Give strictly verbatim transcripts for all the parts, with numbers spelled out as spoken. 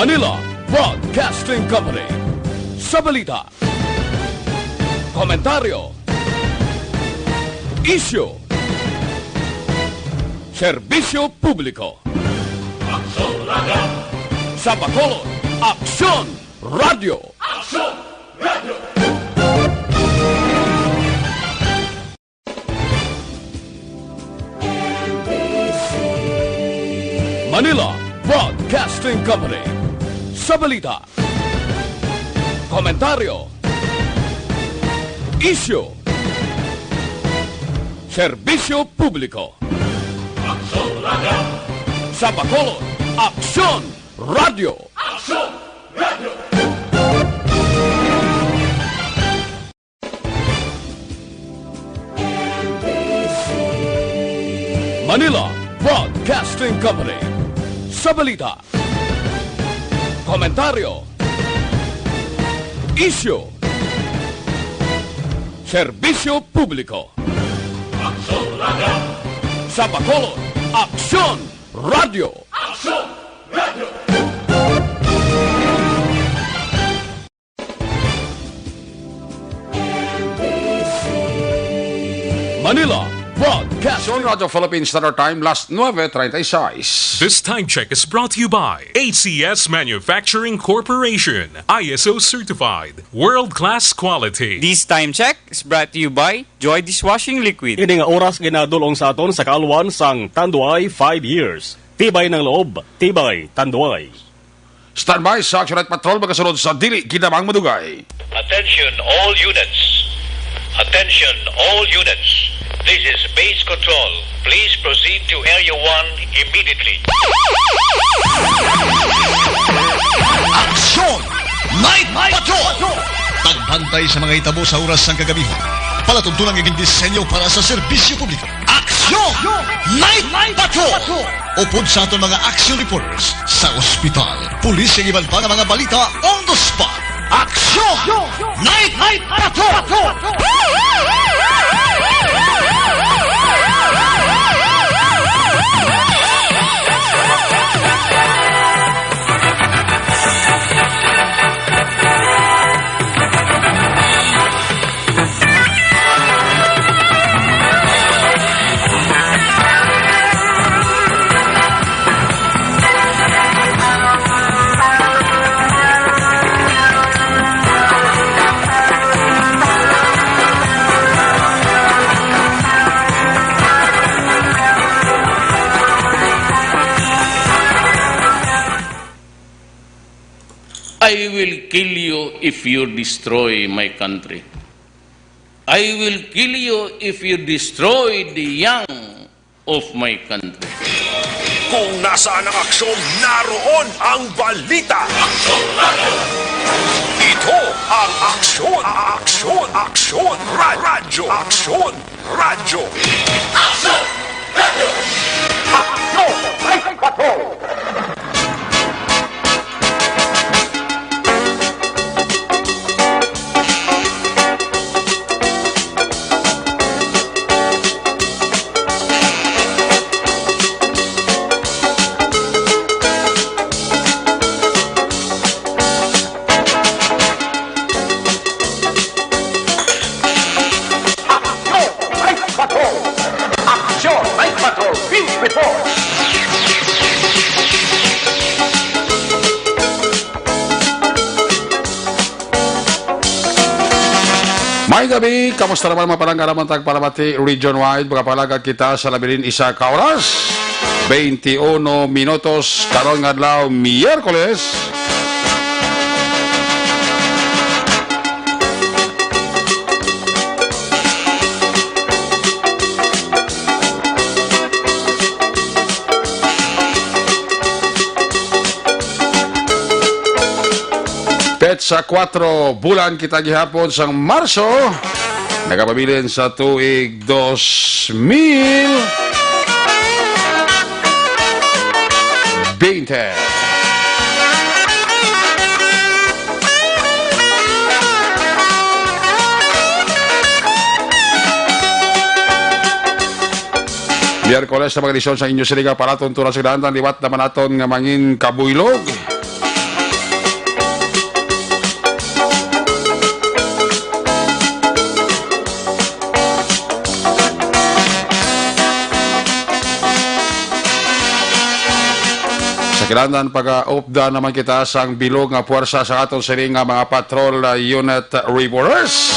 Manila Broadcasting Company. Sa balita, komentaryo, isyu, serbisyo publiko. Aksyon Radio! Sa Bacolod, Aksyon Radio! Aksyon Radio! Manila Broadcasting Company. Sa balita, komentaryo, isyu, serbisyo publiko. Aksyon Radio! Sa Bacolod, Aksyon Radio! Aksyon Radio! Manila Broadcasting Company. Sa balita, komentaryo, isyu, serbisyo publiko. Aksyon Radio! Sa Bacolod, Aksyon Radio! Aksyon Radio! Manila Broadcast. Aksyon Radio Philippine Standard Time, las nuebe treinta y seis. This time check is brought to you by A C S Manufacturing Corporation, I S O certified, world-class quality. This time check is brought to you by Joy Dishwashing Liquid. Ini nga oras ginadul-ong sa aton sa kaalwan sang Tanduay five years. Tibay ng loob, tibay Tanduay. Standby sa Action Night Patrol, magasunod sa dili ginamang madugay. Attention all units. Attention all units. This is Base Control. Please proceed to Area one immediately. Action Night Patrol! Pagbantay sa mga hitabo sa oras sang kagabihan. Palatuntunan nga gindisenyo para sa serbisyo publiko. Aksyon Night Patrol! Upod sa aton mga action reporters sa ospital, pulis, kag iban pa nga mga balita on the spot. Aksyon Night Patrol! I will kill you if you destroy my country. I will kill you if you destroy the young of my country. Kung nasaan ang aksyon, naroon ang balita. Ito ang Aksyon, Aksyon, Aksyon, Ra-, Radyo, Aksyon, Radyo. Aksyon! Radyo! Aksyon! Ay, Patrol! Aksyon! Night Patrol! Aksyon! Night Patrol! Field Report! May gabi, kamusta naman mga palangga naman tagpalamati region-wide? Makapalagad kita sa labi nin isa ka oras, twenty-one minutos, karon nga adlaw, Miyerkules. Petsa kuwatro, bulan kita gihapon sang Marso, nagapabilin sa tuig dos mil veinte. Miyerkules na mga edisyon sa inyo sini nga palatuntunan sa kadaan. Liwat naman naton nga mangin kabuylog. Kinahanglan pag-updan naman kita sang bilog nga puwersa sa aton sini nga mga patrol, uh, unit reporters.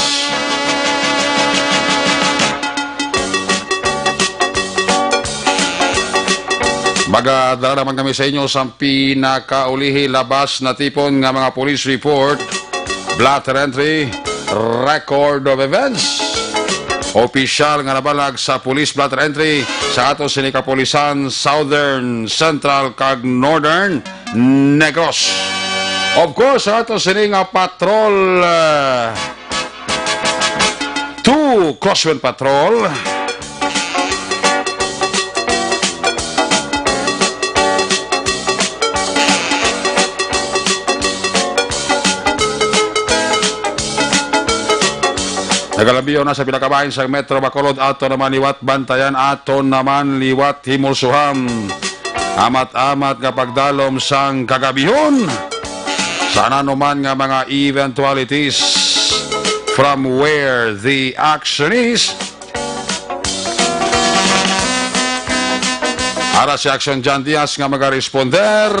Magadala naman kami sa inyo sa pinakaulihi labas natipon nga mga police report, blotter entry, record of events. Opisyal nga nabalag sa police blotter entry sa aton sini kapulisan, Southern, Central, kag Northern Negros. Of course, sa aton sini nga patrol, uh, two Crosswind Patrol. Nagalabiyo na sa pinakabahin sa Metro Bacolod, ato naman liwat bantayan, ato naman liwat himulsuhan. Amat-amat nga pagdalom sang kagabihon. Sa nanuman nga mga eventualities from where the action is, ara si Action John Diaz nga magaresponder.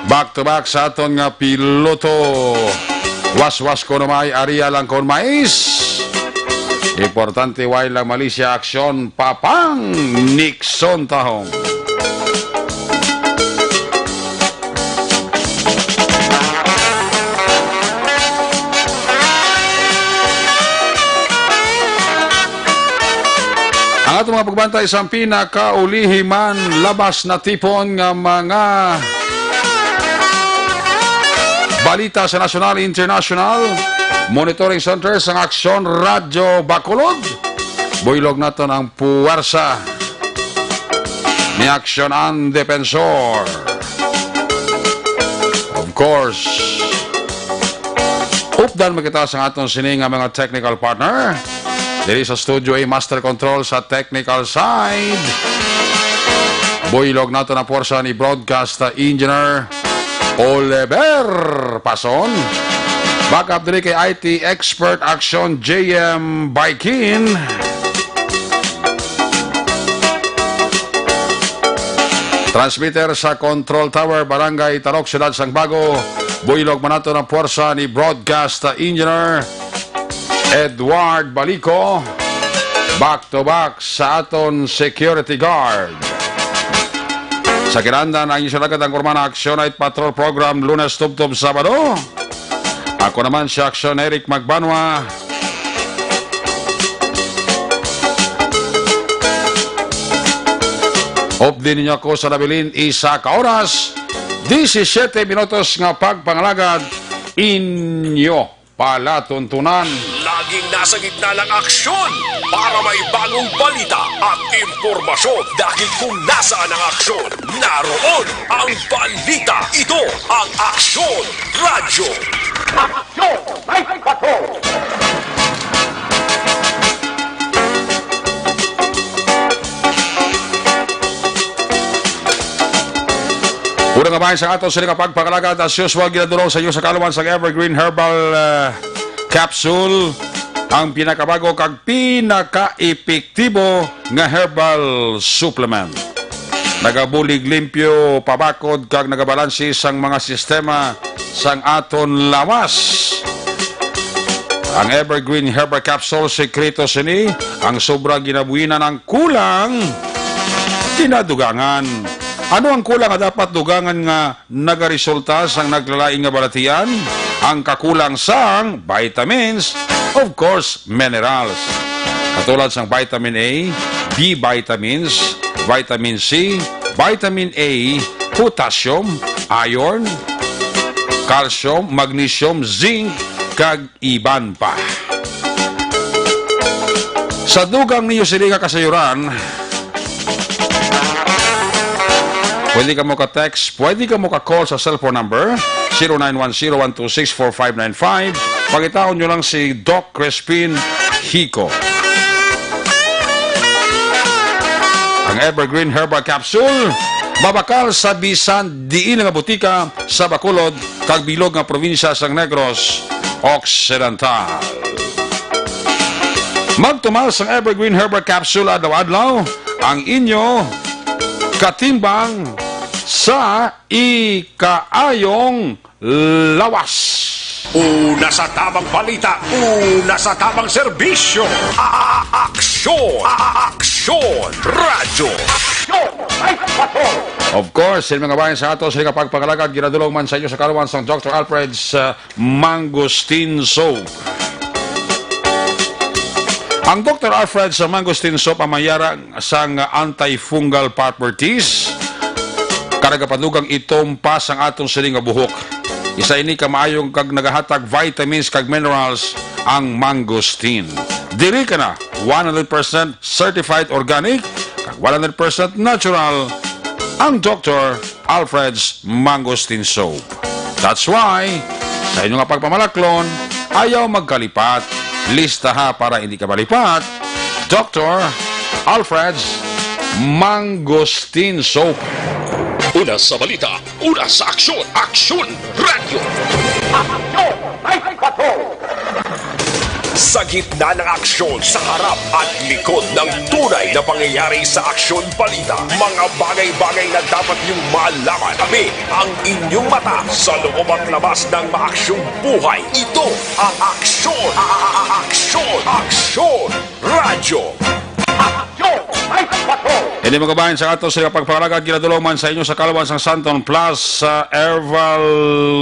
Back to back sa aton nga piloto. Waswas ko na may area lang kon mais. Importante, way lang mali siya aksyon. Papang Nixon Tahong. Ang atong mga pagbantay sa pinakaulihi man labas natipon nga mga balita sa nasyonal, international, monitoring center sang Aksyon Radyo Bacolod. Buylog naton ang puwersa ni Aksyon ang Defensor. Of course, updan man kita sa aton sini nga mga technical partner. Diri sa Studio A, Master Control sa technical side. Buylog naton ang puwersa ni Broadcast Engineer Oliver Pason. Backup diri kay I T Expert Action J M Baikin. Transmitter sa Control Tower, Barangay Tarok, Siyudad sang Bago. Buylog man naton ang puwersa ni Broadcast Engineer Edward Balico. Back to back sa aton security guard. Sa kinahanglan, ang inyong salakad ang Kurmana Action Night Patrol Program, Lunes tubtob Sabado. Ako naman si Action Eric Magbanwa. Updi ninyo ako sa nabilin isa ka oras, disisyete minutos nga pagpangalagad, inyo palatuntunan. Laging nasa gitna ng aksyon para may bagong balita at impormasyon. Dahil kung nasaan ang aksyon, naroon ang balita. Ito ang Aksyon Radyo. Aksyon! May bato! Una nga bahin sa ato sini nga pagpangalagad, as usual, ginadulong sa inyo sa kaluman sang Evergreen Herbal, ah, Capsule, ang pinakabago kag pinakaepektibo nga herbal supplement. Nagabulig limpyo, pabakod, kag nagabalansi sang mga sistema sang aton lawas. Ang Evergreen Herbal Capsule, sekreto sini, ang sobra ginabuhinan, ang kulang ginadugangan. Ano ang kulang nga dapat dugangan nga nagaresulta sang naglalain nga balatian? Ang kakulang sang vitamins, of course, minerals. Katulad sang vitamin A, B vitamins, vitamin C, vitamin A, potassium, iron, calcium, magnesium, zinc, kag iban pa. Sa dugang ninyo sini nga kasayuran, pwede kamo ka-text, pwede kamo ka-call sa cellphone number zero nine one zero one two six four five nine five. Pangitaon nyo lang si Doc Crispin Hico. Ang Evergreen Herbal Capsule, mabakal sa bisan diin nga butika sa Bacolod kag bilog nga probinsya sang Negros Occidental. Magtumal sang Evergreen Herbal Capsule adlaw-adlaw, ang inyo katimbang sa ikaayong lawas. Una sa tamang balita, una sa tamang serbisyo. A-, a-, aksyon, a-, a-, aksyon, radyo. Aksyon, ay patrol. Of course, sin mga bayan sa ato, sila pagpangalagad, ginadulong man sa inyo sa kaluman sang Doctor Alfred's, uh, Mangosteen Soap. Ang Doctor Alfred's Mangosteen Soap ang mayara sang antifungal properties, kag nagapadugang itom pa sang aton sini nga buhok. Isa ini ka maayong kag nagahatag vitamins kag minerals ang mangosteen. Diri ka na, one hundred percent certified organic, kag one hundred percent natural ang Doctor Alfred's Mangosteen Soap. That's why, sa inyo nga pagpamalaklon, ayaw magkalipat. Listaha para hindi ka malipat. Doctor Alfred's Mangosteen Soap. Una sa balita, una sa aksyon, aksyon, radyo. Aksyon, Night Patrol. Sa gitna ng aksyon, sa harap at likod ng tunay na pangyayari sa aksyon balita, mga bagay-bagay na dapat niyong malaman. Kami ang inyong mata sa loob at labas ng maaksyong buhay. Ito ang aksyon, a-, a-, a-, aksyon, aksyon, radyo. Aksyon, Night Patrol. Ini mga bayan sa ato sa pagpangalagad, ginadulong man sa inyo sa kaluman sang Santon Plus, uh, Herbal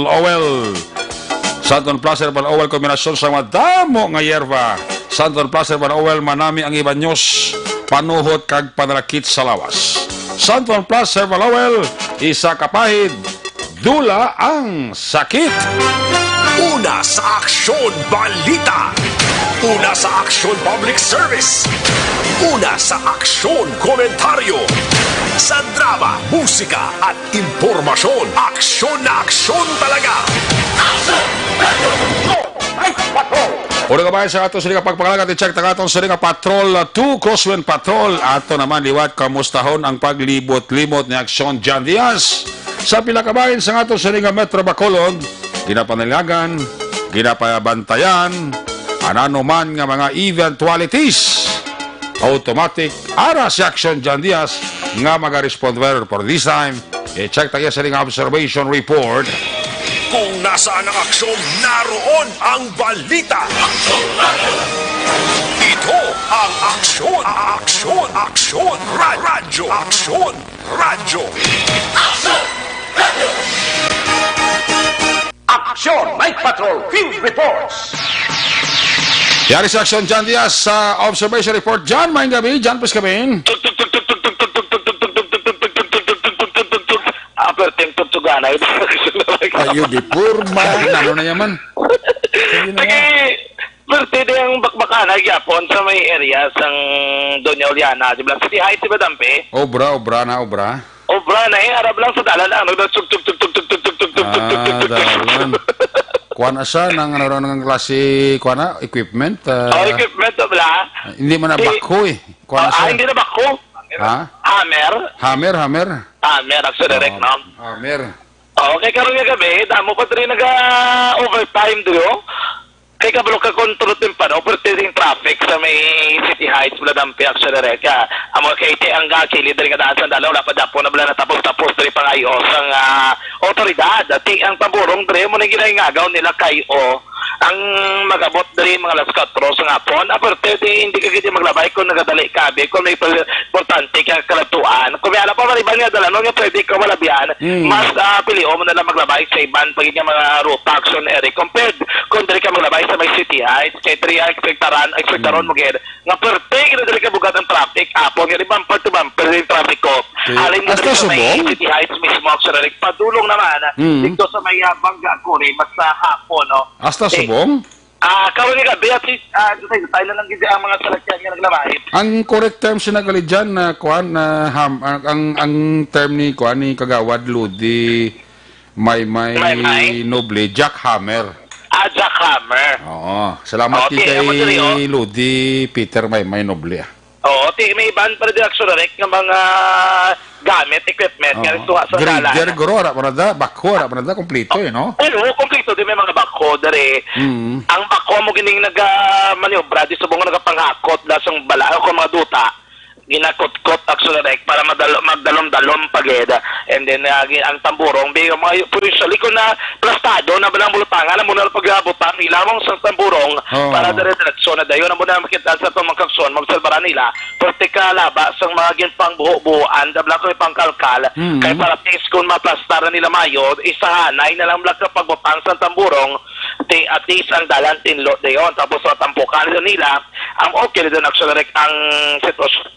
Oil. Santon Plus Herbal Oil, kombinasyon sa madamo nga yerba. Santon Plus Herbal Oil, manami ang ibanyos, panuhot kag panalakit sa lawas. Santon Plus Herbal Oil, isa ka pahid, dula ang sakit. Una sa aksyon, balita. Una sa aksyon, public service. Una sa aksyon, komentaryo. Sa drama, musika, at impormasyon, aksyon na aksyon talaga. Aksyon! Radyo! Night Patrol! Una ka ba sa ato sa nga pagpangalaga, i-check ta aton sa nga Patrol two, Crosswind Patrol. Ato naman liwat, kamustahon ang paglibot-limot ni Aksyon John Diaz. Sa pila ka bahin sa ato sa nga Metro Bacolod, ginapanaligan, ginapabantayan, ang anuman nga mga eventualities. Automatic ara si Aksyon John Diaz nga maga-respond. Well, for this time, i-check tayo sa nga observation report. Kung nasaan ang aksyon, naroon ang balita. Ito ang aksyon, aksyon, aksyon, ra-, radyo, aksyon, radyo. Aksyon, Night Patrol Field Reports. Yari sa Aksyon John Diaz sa Observation Report. John, maayong gabi. John, please come in. Ah, perting tugtugan na ito. Ayo, di porma. Ano na yaman? Sige na. Sige, perte di ang bakbakan ay gyapon sa may area sang Doña Juliana, di ba? City Heights, di ba, Dampi? Obra, obra na, obra. Obra na eh, arab lang sa dalan, ano, nagtug, tug, tug, tug, tug, tug, tug, tug, tug, tug, tug, tug. Ah, dalan. Kuan asa, nang ano, nang klase, kuan na, equipment, ah. Oh, equipment, wala. Hindi man na backhoe eh. Kuan asa. Ah, hindi na backhoe. Ha? Hammer? Hammer, hammer. Hammer, actually, direct, no? Hammer. Oh, okay, karon nga gabi, damo pa diri naga-overtime diri, oh. Kay kabalo ka, control din pa, no? Pero tiring traffic sa may City Heights, wala dampi, actually, direct. Kaya, amo kay ti ang, ah, kilid diri nga daan sa dalaw, wala pa dapo na wala natapos-tapos diri pang I O sang, ah, otoridad. Ti ang paburong diri, mo na ginahingagaw nila kay, oh, ang magabot diri mga alas kuwatro sa hapon. Aparte, di, hindi ka gid maglabay kung nagadali ka, abi, kung may pa-, importante ka kalatuan. Kung may ala pa man iban nga dalanon nga pwede ka malabihan, Mm. mas, ah, pilion mo na lang maglabay sa iban pa gid nga mga ruta, action area, compared kung diri ka maglabay sa may City Heights, kay diri ang ekspektaran, ekspektaron Mm. mo gid nga perte gid diri ka bug-at ang traffic, apon nga di bumper to bumper yung traffic ko. Okay. Alin nga Hasta diri sa may Subong? City Heights mismo, actually, padulong naman, Mm. dito sa may, ah, Bangga, Kuri, mas sa hapon, no? Hasta Eh, Subong? Ah, karon nga gabi, at least, ah, tayo, tayo na lang gid ang mga salakyan nga naglabay. Ang correct term sa nagalit dyan, na kuan, na ham-, ang, ang, ang term ni kuan, ni Kagawad Ludi Maymay Maymay? Noble, jackhammer. Ah, jackhammer. Oo. Salamat Okay, kay amo diri, oh. Ludi Peter Maymay Noble, ah. Oo, ti, may iban pa rin, actually, direct nga mga gamit, equipment, nga Oo. nagtuha sa Grader, dalan. Guro, ara pa na da, backhoe, ara pa na da, kompleto eh, no? Ay, oo, kompleto din may mga backhoe diri. Mm. Ang bako mo gining naga-, maniobra, di subong nga nagapanghakot da sang bala o kung mga duta, ginakutkot, Action Rek, para madal-, magdalom-dalom pa gid. And then, ah, gi-, ang tamburong, bi-, mga, usually, kung na plastado na ba lang bulutangan, amo na lang pagbutang, ilamong sa tamburong, Oo. para dire-diretso na dayon. Amo na makita sa atong mga kaksyon, maobserbaran nila, pwerte ka laba sa mga ginpangbuho-buhoan, da bala ko ipangkalkal, Mm. kay para at least kung maplastar na nila mayo, isahanay na lang bala ka pagbutang sa tamburong, ti-, at least ang dalan tinlo dayon. Tapos sa tampukan nila, ang okay na doon, Action Rek, ang sitwasyon sa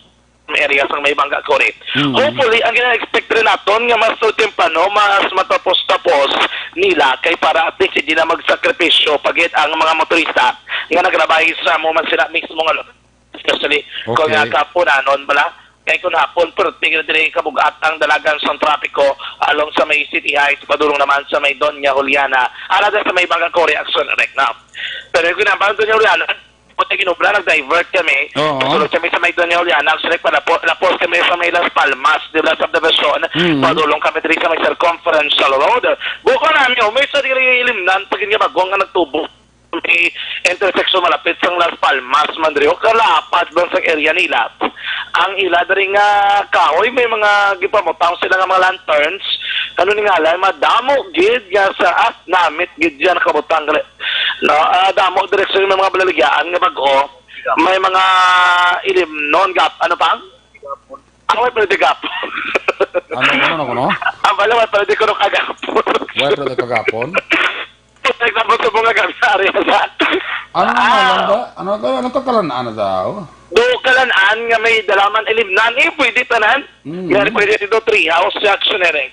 area sang may bangga, Cory. Mm. Hopefully, ang gina-expect rin naton nga mas temprano, mas matapos-tapos nila kay para at least hindi na magsakripisyo pagit ang mga motorista nga naglabay sa mo man sila mismo nga lugar. Especially kung Okay. nga kapunanon bala, kay kung hapon, perti na diri kabugat ang dalagan sang trapiko along sa may City Heights, padulong naman sa may Doña Juliana. Ara sa may bangga, Cory, Action Rek na. Pero kung ang Doña Juliana, kung tayo ginobra, nag-divert kami. Oo. Pasulod kami sa may Doña Juliana, actually, palapos, lapos kami sa may Las Palmas, di ba, subdivision. Mm. Padulong kami diri sa may Circumferential Road. Buko namin, oh, may sa diri ilimnan, pag nga bagong nga nagtubo. May intersection malapit sa Las Palmas, man diri, oh, kalapad ba sa area nila. Ang ila diri nga kahoy, may mga gipamutang sila nga mga lanterns. Ano ni nga, madamo gid nga sa, ah, namit gid yan, nakabutang gali. No, ah, damo direksyon may mga balaligyaan nga bag-o. May mga ilimnon gap, ano pa? Ah, wala pwede gap. Ano, ano, ano, ano? Ah, wala, wala pwede ko kagapon. Wala pwede kagapon? Example sa mga gap sa area sa Ano nga Ah. lang ba? Ano ka, ano ka kalanaan na daw? Do kalanaan nga may dalaman ilimnan, eh, pwede tanan. Mm. Nga pwede dito tree house sa Action Rek.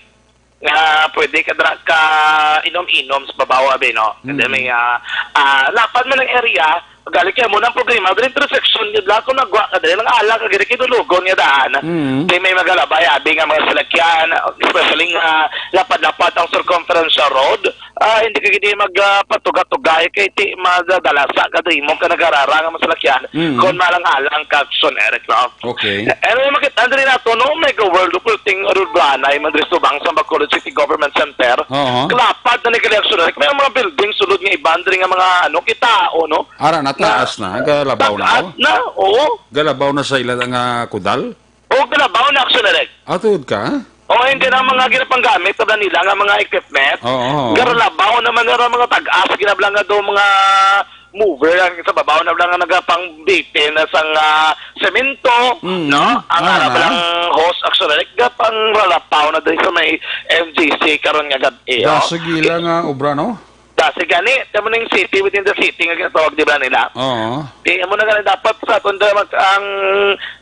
Nga pwede ka dra-, ka inom-inom sa babaw, abi, no? And then Mm. may, ah, ah, lapad man ang area, gali kay mo nang problema, diri intersection, yun lang kung nagwa ka, diri lang ala ka, giri kay dulugon nga daan. Mm. Kay may magalabay, abi nga mga salakyan, especially nga lapad-lapad ang circumferential road, ah, hindi ka gid mag, ah, patuga-tugay kay ti madadalasa ka diri mo ka nagarara nga masalakyan Mm. kon malang-alang ka Action Rek, no? Okay. Eh, ano yung makita diri nato, no? Mega World of Ting Urbanay, man diri subang sa Bacolod City Government Center. Oo. Kalapad na ni kali Action Rek. May mga building sulod nga iban diri nga mga, ano, kita, o, no? Ara na, taas na. Galabaw na, Taas oh. na, oo. Galabaw na sa ila nga kudal? O, galabaw na, Action Rek. Ah, tuod ka? O, hindi na mga ginapanggamit sa nila nga mga equipment. Oo, oo. Garalabaw naman na mga tag-as, ginabla nga daw mga mover ang sa babaw na lang nga nagapangbitin na sang, ah, semento, Mm, no? Ang ano harap na? lang hose, Action Rek, gapang ralapaw na diri sa may M G C karon nga gab-, eh, oh. Dasig ila nga obra, no? Dasig gani, kamo ning city within the city nga ginatawag, di ba, nila? Oo. Di, amo na gani dapat sa aton dira mag-, ang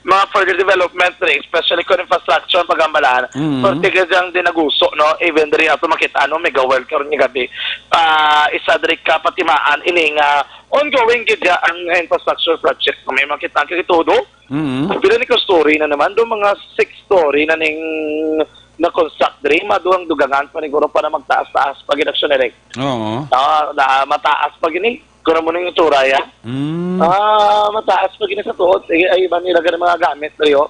mga further development diri, especially kung infrastructure ang pagambalan, Mm. pwerte ka diyang dinaguso, no? Even diri ato makita, no? Mega World karon nga gabi. Ah, isa diri ka patimaan ini nga ongoing gid ya ang infrastructure project. May makita ang kagitudo. Mm. Pila ni ka story na naman, do mga six story na ning na-construct diri, maduang dugangan pa ni guro pa na magtaas-taas pag Action Rek. Oo. Ah, na, mataas pa gini. Kung mo ning itsura, ya? Mm. Ah, mataas pa gini sa tuod. Eh, ay, iba nila gani mga gamit, diri, oh.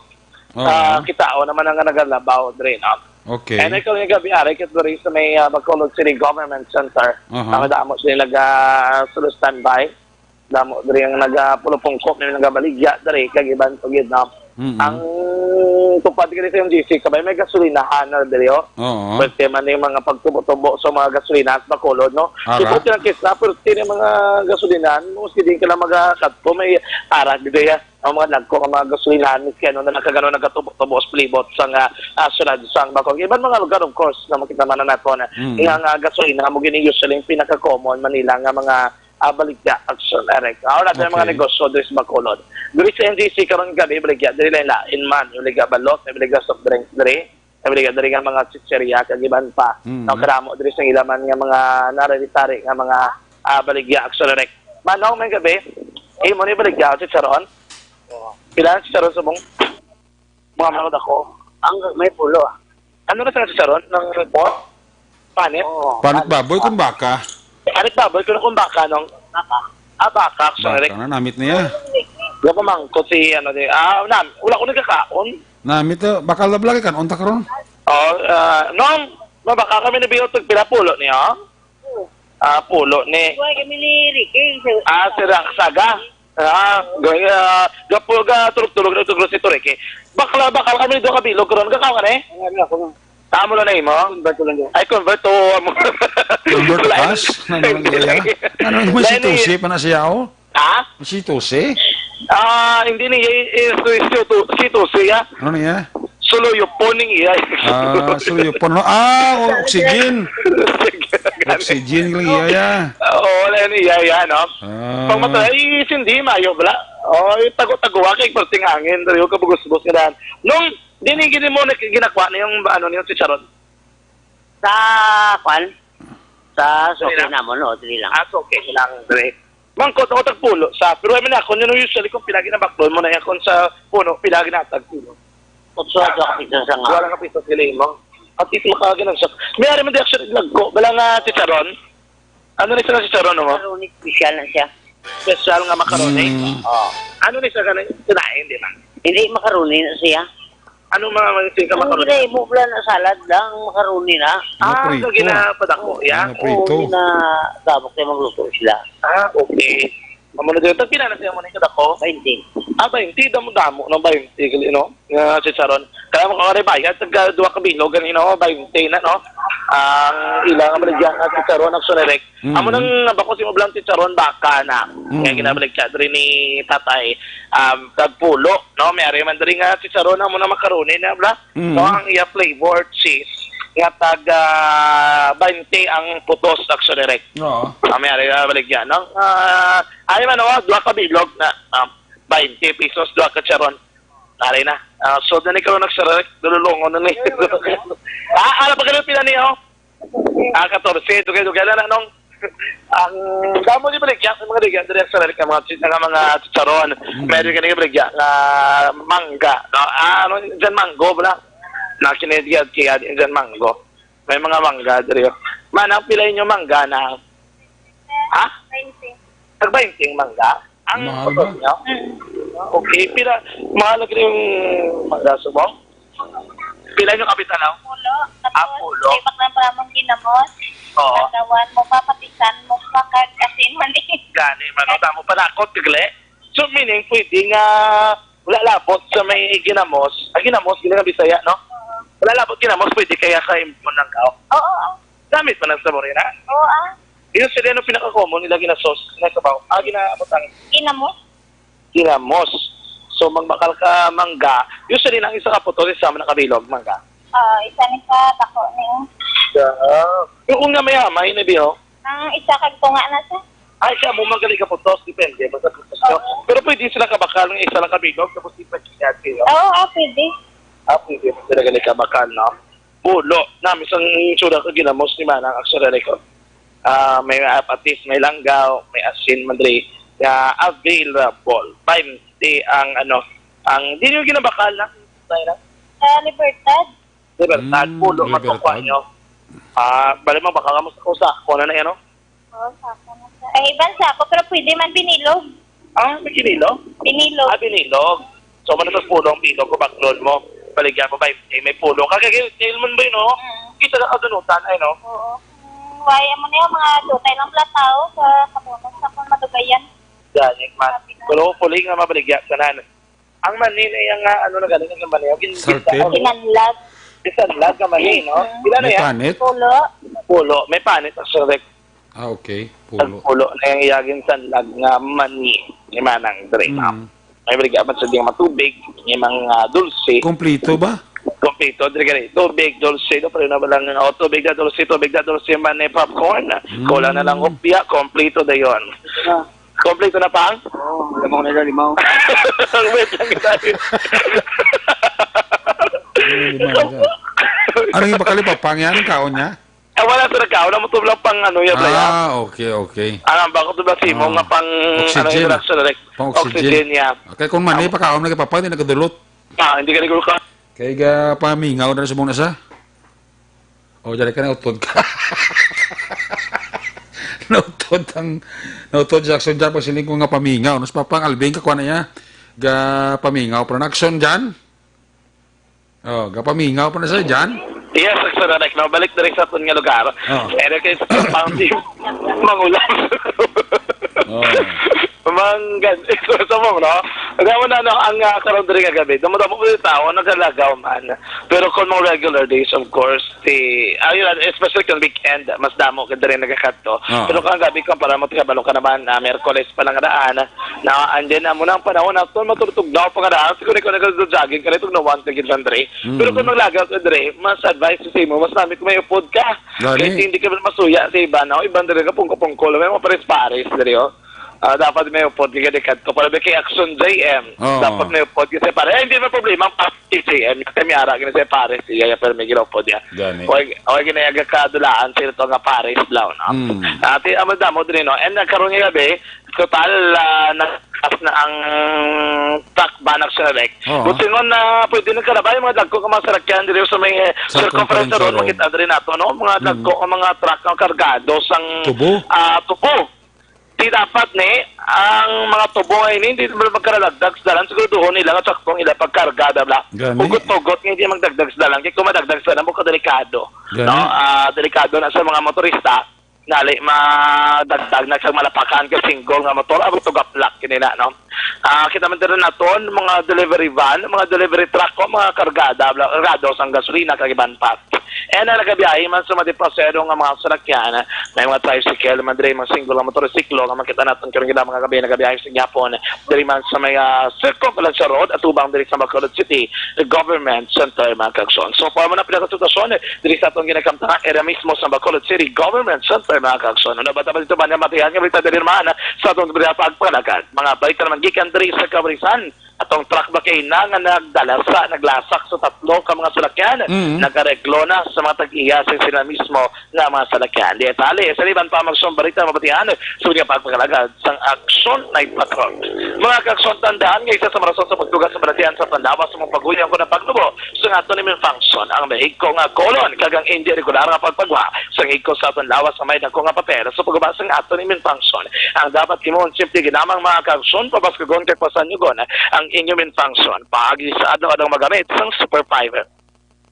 Oo. Ah, kita, oh, naman ang nagalabaw, diri, no? Okay. And ikaw yung gabi, ari, kit diri sa may, ah, Bacolod City Government Center. Aha. Ang damo sila naga-, solo standby. Damo diri ang nagapulupungko, may nagabaligya diri, kag iban pa gid, no? Mm. Ang tupad gani sa M G C, kabay may gasolinahan na diri, oh. Oo. Pwerte man yung mga pagtubo-tubo sa mga gasolinahan sa Bacolod, no? Ara. Ito tinangkis na, pero tini mga gasolinahan, maski din ka lang magakadto, may ara diri, ah. Ang mga dagko nga mga gasolinahan, miski ano na nakagano nagatubo-tubo sa palibot sa nga, ah, syudad sa Bacolod. Iban mga lugar, of course, na makita man na nato na Mm. nga, nga gasolina mo gini usually yung pinaka-common man nila nga mga ah, baligya, Action Rek. Ah, wala tayong mga Okay. negosyo diri sa Bacolod. Diri sa M G C karon gabi, baligya diri lain-lain man. Yung baligya balot, may baligya soft drinks diri, may baligya diri nga mga chicheria, kag iban pa. Mm. Ang karamo diri sa ilaman nga mga nari-tari nga mga, ah, baligya, Action Rek. Manong, may gabi. Eh, mo ni baligya, chicharon? Oo. Pila ang chicharon subong? Mga manod ako. Ang may pulo, ah. Ano na sa chicharon? Ng pork? Panit? Oo, Panit panit. baboy kung baka? Panit baboy kung, kung baka, nung Baka. Ah, baka, Action Rek. Baka na, namit niya. Wala pa mangkot si, ano, di, ah, nam-, wala ko nagkakaon. Namit, eh, bakal na vlog, kan, unta karon. Oh, ah, nung, mabaka kami na biyot, pila pulo niya? Ah, pulo ni. Buhay kami ni Ricky. Ah, si Raksaga. Ah, gaya, gapo ga tulog-tulog na tulog si Toreke. Bakla, bakal kami do kabilog karon, gakaw ka ni? Ano ako nga? Tamo lang na imo? Convert ko lang yun. Ay, convert to, amo. Convert to cash? Ano ang iya? Ano ang Lenny. Masitusi pa na siya, oh? Ha? Masitusi? Ah, hindi ni, eh, eh, si, si, si, si, ah. Ano niya? Suluyo po ning iya. Ah, suluyo po, no? Ah, o-, oxygen. Oxygen lang iya, ya. Oo, wala ni iya, ya, no? Ah. Pag matay, ay, hindi, mayo, wala. Oh, yung tago-tago, wa kay perting angin, dali, yung kabugos-bugos nga daan. Nung, di ni gini mo na ginakwa na yung, ano, yung chicharon. Sa, kwan? Sa suki Dili lang. Namon, o, dili lang. Ah, suki lang, dali. Mangkot ako tagpulo sa, pero I mean, ako, yun, usually, kung pila ginabaklon mo na yan, kung sa puno, pila ginatag puno. Otso, otso ka piso sa nga. Wala nga piso, dili mo. At least, makaginag siya. May ari man di actually nagko, bala nga chicharon. Ano ni siya chicharon, no? Macaroni special na siya. Special nga macaroni? Mm. Oh. Ano ni siya ganun? Kinain, di man? Hindi, macaroni na siya. Ano mga, mga sing ka Ang macaroni? Ginaimo pala na salad lang, macaroni na. Ah, Naprito. So ginapadako, ya? Naprito. Oo, ginadabok na magluto sila. Ah, okay. Amo na dito. Tagpila na siya mo na yung kadako? Bainte. Ah, bainte. Damo-damo ng bainte, gali, no? Nga chicharon. Kaya mo kung bayad, tag duha ka bilog, ganun, no? Bainte na, no? Ang ilang maligyan nga chicharon, ang sunerek. Mm. Amo nang nabako si Mablang chicharon, baka na. Mm. Nga ginabalik siya diri ni tatay, um, tagpulo, no? May ari man diri nga chicharon, amo na macaroni na, bla? Mm. No, ang iya flavor, cheese, nga tag, ah, bainte ang putos, actually, rek. Oo. Ah, may ari nga baligya, no? Ah, ay man, oh, duha ka bilog na, um, bainte pesos, duha ka chicharon. Nari na. Ah, so, na ni karon, actually, rek, dululungon na ni. Ah, ano pa ganun pila niyo? Ah, katorse, dugay-dugay lang na, nung ang damo di baligya, ang mga ligya, diri sa Amerika, mga chi-, nga mga chicharon. Mm. Meron ka nang baligya nga mangga, no? Ah, ano, dyan mango, bala? Na kinidiyad kaya dyan mango. May mga mangga, diri, oh. Man, ang pila inyo mangga na? Ha? Twenty. Tag twenty ang mangga? Ang Mahal motor ba? Niyo? Mm. Okay, pila, mahal lagi yung mangga, subong? Pila yung kapital, no? Pulo. Ah, tapos, pulo. May baklang pa among ginamos. Oo. Kagawan mo pa, patisan mo pa, kag asin man eh. Gani, man, no? Tamo pa na ako, tigle. So, meaning, pwede nga wala labot sa may ginamos. Ah, ginamos, gini nga Bisaya, no? Oo. Wala labot ginamos, pwede kaya kay mo nang kao. Oo, oo. Gamit pa ng sabor yun, ha? Oo, ah. Yung sila, ano, pinaka-common nila ginasos, ginasabaw. Ah, ginaabot ang Ginamos? Ginamos. So, magbakal ka mangga. Usually, nang isa ka puto, isa man nakabilog, mangga. Ah, isa ni sa dako ni, oh. Sa, ah, yung kung nga may amay na biyo? Ang isa kag tunga na siya. Ay, siya mo magaling ka putos, depende. Basta putos ka. Oo. Pero pwede sila kabakal ng isa lang kabilog, tapos di pa kiyat kayo. Oo, ah, pwede. Ah, pwede mo sila galing kabakal, no? Pulo. Nami sang sura ka ginamos ni Manang Axel Record. Ah, may apatis, may langgaw, may asin, madre. Ya, available. Bainte ang, ano, ang, di nyo ginabakal na? Tayo na? Sa Libertad. Libertad, Mm, pulo, Libertad. Matukwa nyo. Ah, bali mo, baka ka mo sa kusa. Kung ano na yan, no? Oo, sa ako na siya. Ay, iban sa ako, pero pwede man binilog. Ah, may kinilo? Binilog. Ah, binilog. So, man ito pulo ang bilog ko, baklon mo. Baligyan mo ba, eh, may pulo. Kagagil, kail man ba yun, no? Mm. Kita na kaganutan, ay, no? Oo. Mm, why, amo na yung mga dutay lang pala tao sa kabunos sa kung madugayan. Gani, man. Sabi na. Pero hopefully nga mabaligya ka na. Ang mani na yung, ah, ano na galing ang mani? Ang gin-, Sarted? Ginanlag. Ginanlag nga mani, no? Mm. Pila na May yan? Panit? Pulo. Pulo. May panit, actually. Ah, okay. Pulo. Ang pulo na yung iyagin sanlag nga mani ni Manang Dre, ma'am. Mm. May baligya man sa ding matubig, yung mga dulce. Kompleto ba? Kompleto, diri gani. Tubig, dulce, do, pero na ba lang, oh, tubig na dulce, tubig na dulce, man, eh, popcorn. Mm. Kulang na lang opya, kompleto na yon. Ah. Kompleto na, pang? Oo, alam mo na, limaw. Wait lang, tayo. Ano yung lima na dyan? Ano yung bakali pa? Pang yan? Ang kaon niya? Ah, wala sa nagkaon. Ang motor lang pang ano, yan, Brian. Ah, okay, okay. Ang ambak ko to ba, Simo, Ah. nga pang, ano, Oxygen. Introduction, like, Pang oxygen. Oxygen, yeah. Okay, kung mani, Ang pakaon na kay Papa, hindi nagkadulot. Ah, hindi ka nagulot ka. Kay ga pamingaw na sa mong nasa? O, dali ka, nautod ka. Nautod ang, nautod si Jackson dyan, pagsiling ko nga pamingaw. Nas Papa, ang Alvin, kakuha na niya. Ga pamingaw, production dyan. Oh, ga pamingaw pa na siya dyan. Yes, Action Direct, no? Balik diri sa aton nga lugar. Oh. Pero kay sa pang di mangulam. Oh. Manggan, ito sa mong, no? Kaya mo na, no, ang ah, karon diri nga gabi, damo-damo po yung tao, nagalagaw man. Pero kung mga regular days, of course, si, ayun, especially kung weekend, mas damo ka diri nagakadto. Oh. Pero kung gabi, kumpara mo, kabalo ka naman, ah, Miyerkules pa lang daan, na, and then, amo na ang panahon, na, matutugnaw pa nga daan, siguro ikaw nag-jogging ka, itong nawan ka, gid, Andre. Mm. Pero kung maglagaw ka, Andre, mas advice sa imo, mas nami kung may upod ka. Gani. Kaya hindi ka man masuya sa iba, no? Iban diri ka, pungko-pungko, may mga pares-pares, diri, oh. Ah, dapat may upod ka, gani kadto. Para may kay Action J M. Oo. Dapat may upod kasi para, eh, hindi na problema ang pares kay J M. Kasi may ara, gani sa pares, iya, iya, pero may ginaupod niya. Gani. O, o, ginayaga ka, dulaan, sila to nga pares, blaw, no? Mm. Ati, amo damo diri, no? And nagkaroon nga gabi, total, ah, nagtas na ang truck ban, Action Direct. Oo. Busingon na pwede nang kalabay mga dagko nga mga sarakyan diri sa may, eh, Sa Circumference Circumference Road, Road. Makita diri nato, no? Mga Mm. dagko nga mga truck nga kargado sang, Tubo? ah, tubo. Di dapat ni ang mga tubo nga ini, hindi naman magkaralagdag sa dalan. Siguraduhon nila nga saktong ila pagkarga, bla, bla. Gani. Hugot-hugot nga hindi magdagdag sa dalan. Kaya kung madagdag sa dalan, buka delikado. Gani. No? Ah, delikado na sa mga motorista. Nali, madagdag na sa malapakan ka single nga motor, abot to gaplak, kini na, no? Ah, kita man diri naton, mga delivery van, mga delivery truck, o mga kargada, bla-, kargado sang gasolina, kag iban pa. And ang nagabiyahe man sa mga dipasero nga mga salakyan, may mga tricycle man diri, mga single nga motorsiklo, nga makita naton karong gina-, mga gabi, nagabiyahe sa gihapon, diri man sa may, ah, Circumference Road, atubang diri sa Bacolod City Government Center, mga kagson. So, para mo na pinakasitwasyon, diri sa atong ginakamtangan area mismo sa Bacolod City Government Center, mga kagson. Ano ba, dapat ito ba niya matihan nga balita diri naman sa atong balita pagpalagad? Mga balita naman gikan diri sa Cabarisan. Atong truck ba kay na nga nagdalasa, naglasak sa tatlo ka mga salakyan? Mm. Nagareglo na sa mga tag-iya sa sila mismo nga mga salakyan. Di tali, sa iban pa mga balita mabatihan, sa mga pagpalagad sang Aksyon Night Patrol. Mga kagson, tandaan nga isa sa mga rason sa pagdugang sa balatian sa panlawas sa mga paguyang ko ng paglubo sa aton immune function, ang mahigko nga colon, kag ang hindi regular nga pagpagwa sa ngigko sa aton lawas sa may dako nga papel sa pagguba sa aton immune function. Ang dapat himuon, simple ginamang mga kagson, pabaskugon kag pasanyugon ang inyong immune function. Paagi sa adlaw-adlaw magamit sang Super Fiber.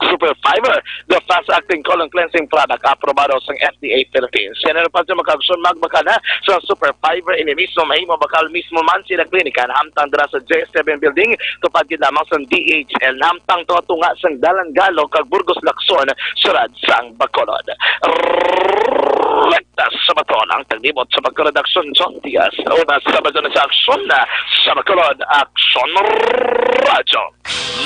Super Fiber, the fast-acting colon cleansing product, aprobado sang F D A Philippines. Yan ang pagsa makagsun magbakal na sa Super Fiber, ini mismo mahimo bakal mismo man sila klinika, hamtang dira sa J seven Building, tupad gid lamang sa D H L, hamtang tunga-tunga sang Dalan Galo kag Burgos Lacson, sulod sang Bacolod. Rekta sa baton ang taglibot sa pagkaradak, John Diaz. Una sa baton sa aksyon na sa Bacolod, Aksyon Radyo.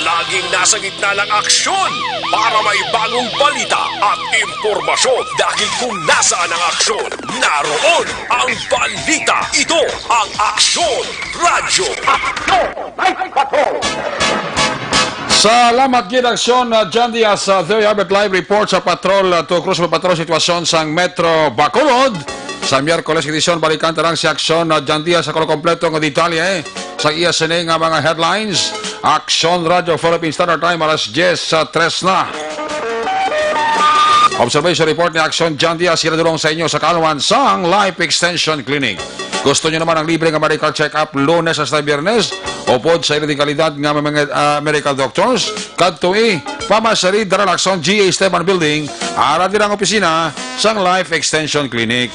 Laging nasa gitna ng aksyon para may bagong balita at impormasyon. Dahil kung nasaan ang aksyon, naroon ang balita. Ito ang Aksyon Radyo. Salamat gid, Aksyon, uh, John Diaz, uh, Theo Albert, live report sa patrol, uh, to Cruz Patrol, sitwasyon sang Metro Bacolod. Sa Miyerkules edisyon, balikan ta lang si Aksyon, uh, John Diaz sa kompleto nga detalye. Sa iya sini nga mga headlines, Aksyon Radyo Philippine Standard Time, alas diyes sa tres na. Observation report ni Aksyon John Diaz, sinadulong sa inyo sa kaalwan sang Life Extension Clinic. Gusto nyo naman ang libre nga medical check-up Lunes hasta Biyernes? Upod sa ila dekalidad nga mga, ah, medical doctors, kadtoi, pamasari, dara lang sa G A Esteban Building, ara dira ang opisina sang Life Extension Clinic.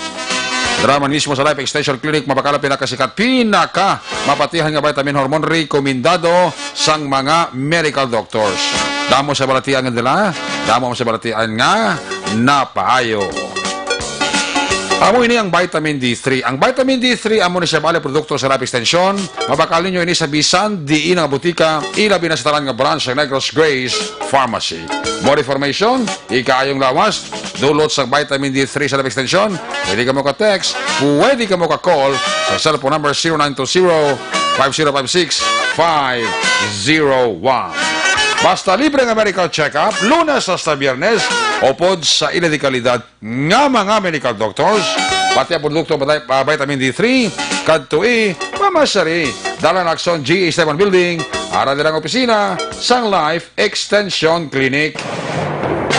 Dira man mismo sa Life Extension Clinic, mabakal ang pinakasikat, pinaka mapatihan nga vitamin hormone rekomendado sang mga medical doctors. Damo sa balatian nga dala, damo sa balatian nga napaayo. Amo ini ang vitamin D three. Ang vitamin D three, amo ni siya bali produkto sa Life Extension. Mabakal ninyo ini sa bisan diin nga butika, ilabi na sa tanan nga branch sa Negros Grace Pharmacy. More information, ikaayong lawas, dulot sa vitamin D three sa Life Extension, pwede kamo ka-text, pwede kamo ka-call sa cellphone number zero nine two zero, five zero five six, five zero one. Basta libre nga medical check-up, Lunes hasta Biyernes, upod sa ila dekalidad nga mga medical doctors, pati ang produkto batay, ah, vitamin D three, kadtoi, pamasari, dara lang sa G A Esteban Building, ara dira ang opisina sang Life Extension Clinic.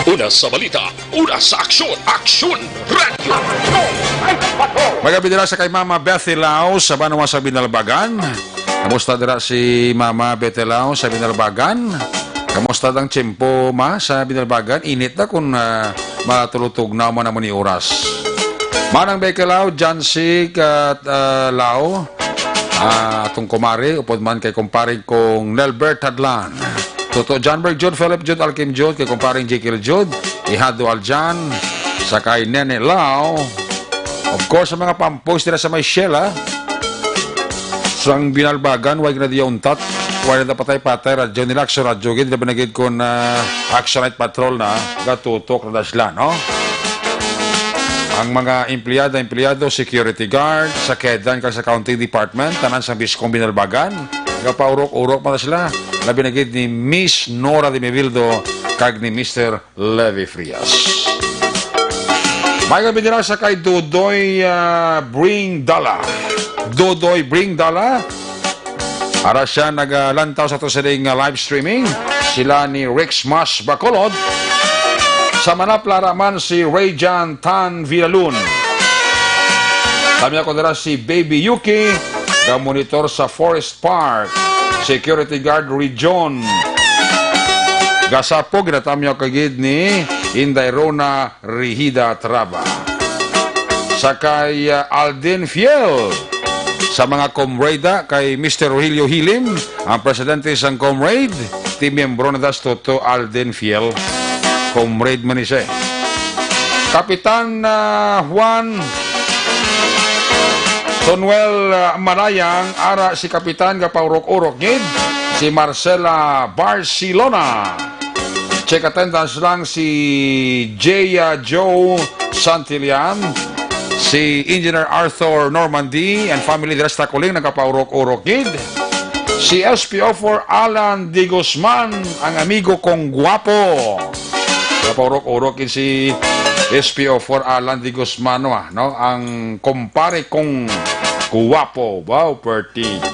Una sa balita, una sa aksyon, Aksyon Radyo. May gabi dira sa kay Mama Bethy Lau sa banwa sa Binalbagan. Kamusta dira si Mama Bethy Lau sa Binalbagan? Kamusta ang tiyempo, ma, sa Binalbagan? Init na kung, ah, matulutog na man naman ni oras. Manang Beke Lao, John Sig at, ah, Lao, ah, atong kumare, upod man kay kumparing kong Nelbert Hadlan. Toto John Berg Jude, Philip Jude, Alkim Jude, kay kumparing Jekyll Jude, Ihado Aljan, sa kay Nene Lao. Of course, sa mga pampoys nila sa may Shell, ah. Sang Binalbagan, way na diya untat. Way na patay-patay, radyo nila, Aksyon Radyo, gid, labi na gid kung, ah, Action Night Patrol na, gatutok na sila, no? Ang mga empleyada, empleyado, security guard, sa kedan kag sa accounting department, tanan sang Biskong Binalbagan, gapaurok-urok man sila, labi na gid ni Miss Nora de Mevildo kag ni Mister Levi Frias. May gabi nila sa kay Dodoy, ah, Bring Dala. Dodoy Bring Dala. Ara siya nagalantaw sa to sining, ah, live streaming. Sila ni Rex Mas Bacolod. Sa Manapla ra man si Rayjan Tan Villalun. Kami ako dira si Baby Yuki, ga monitor sa Forest Park, security guard region. Gasapo, ginatamyaw kagid ni Inday Rona Rihida Traba. Sa kay, uh, Alden Fiel, sa mga comrade, ah, kay Mister Rogelio Hilim, ang presidente sang comrade, ti miyembro na das Toto Alden Fiel. Comrade man ni siya. Kapitan, ah, Juan Tonuel, ah, Malayang, ara si Kapitan gapaurok-urok gid, si Marcela Barcelona. Check attendance lang si Jaya Joe Santillan, si Engineer Arthur Normandy and family dira sa Taculing nagapaurok-urok gid. Si S P O four Alan Di Guzman, ang amigo kong guwapo. Napaurok-urok gid si S P O four Alan Di Guzman, ah, no? Ang kumpare kong guwapo. Wow, perti.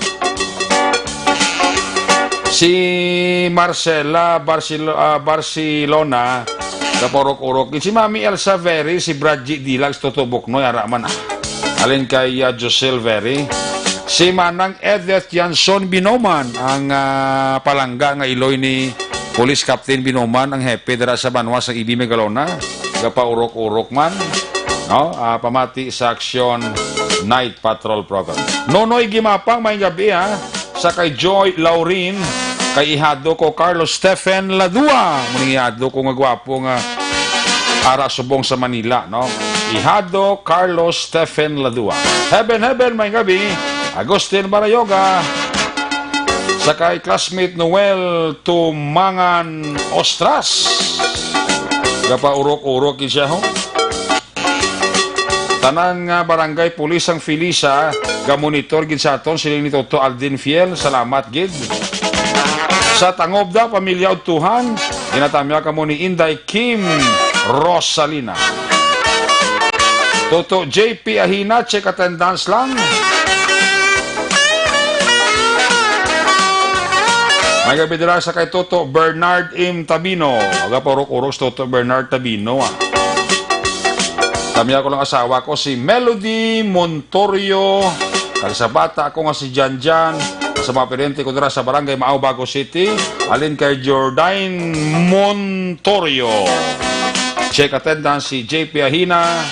Si Marcela Barcelo-, ah, Barcelona, napaurok-urok gid. Si Mami Elsa Very, si Bradji Dilag, si Toto Buknoy, ara man, ah. Alin kay, ah, Josel Very. Si Manang Edith Janson Binoman, ang, ah, palangga nga iloy ni Police Captain Binoman, ang hepe dira sa banwa sa Ibi Megalona, gapaurok-urok man, no? Ah, pamati sa Action Night Patrol Program. Nonoy Gimapang, may gabi, ha? Sa kay Joy Laurin, kay ihado ko Carlos Stephen Ladua. Muning ihado ko nga gwapo nga ara subong sa Manila, no? Ihado Carlos Stephen Ladua. Heaven, heaven, may gabi. Agustin Barayoga. Sa kay classmate Noel Tumangan Ostras. Gapaurok-urok gid siya, ho. Tanan nga barangay pulis ang Felisa, gamonitor gid sa aton, siling ni Toto Aldin Fiel. Salamat gid. Sa Tangobda, pamilya Udtuhan, ginatamya kamo ni Inday Kim Rosalina. Toto J P Ahina, check attendance lang. May gabi dira sa kay Toto Bernard M Tabino. Aga pa urok-urok si Toto Bernard Tabino, ah. Kami ako lang asawa ko, si Melody Montorio. Kag sa bata ko nga si Janjan, sa mga parente ko dira sa Barangay Maao, Bago City, alin kay Jordan Montorio. Check attendance si J P Ahina.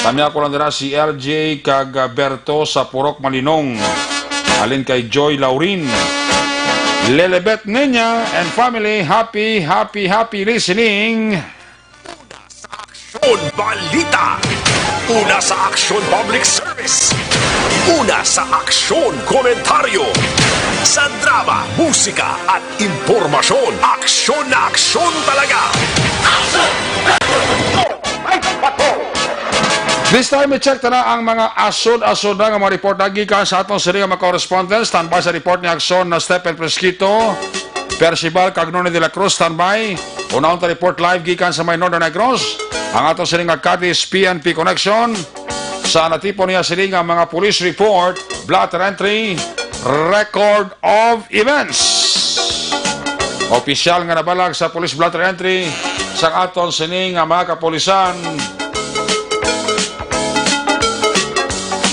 Kami ako lang dira si L J kag, ah, Berto sa Purok Malinong. Alin kay Joy Laurin. Lelebet Nenya and family, happy, happy, happy listening. Una sa aksyon balita. Una sa aksyon public service. Una sa aksyon komentaryo. Sa drama, musika at impormasyon, aksyon na aksyon talaga. This time, i-check ta na ang mga asod-asod na nga mga report na gikan sa aton sini nga mga correspondents. Standby sa report ni Aksyon na Stephen Fresquito, Percival Cagnone de la Cruz, standby. Unahon ta report live gikan sa may Northern Negros. Ang aton sini nga Cadiz P N P Connection. Sa natipon niya sini nga mga police report, blotter entry, record of events. Opisyal nga nabalag sa police blotter entry sa aton sini nga mga kapulisan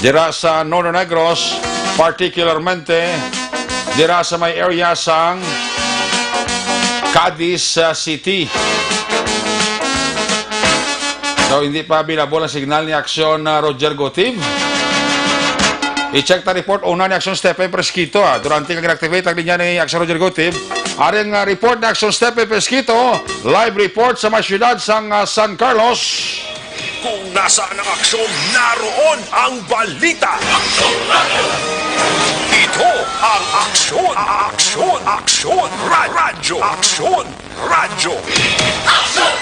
dira sa Northern Negros, particularmente dira sa may area sang Cadiz, ah, City. So, hindi pa available ang signal ni Aksyon, ah, Roger Gutib. I-check ta report una ni Aksyon Stephen Fresquito, ah. Durante nga gin-activate ang linya ni Aksyon Roger Gutib, ari ang, ah, report ni Aksyon Stephen Fresquito, live report sa may siyudad sang, ah, San Carlos. Kung nasaan ang aksyon, naroon ang balita. Ito ang Aksyon, Aksyon, Aksyon, Ra-, Radyo, Aksyon, Radyo. Aksyon!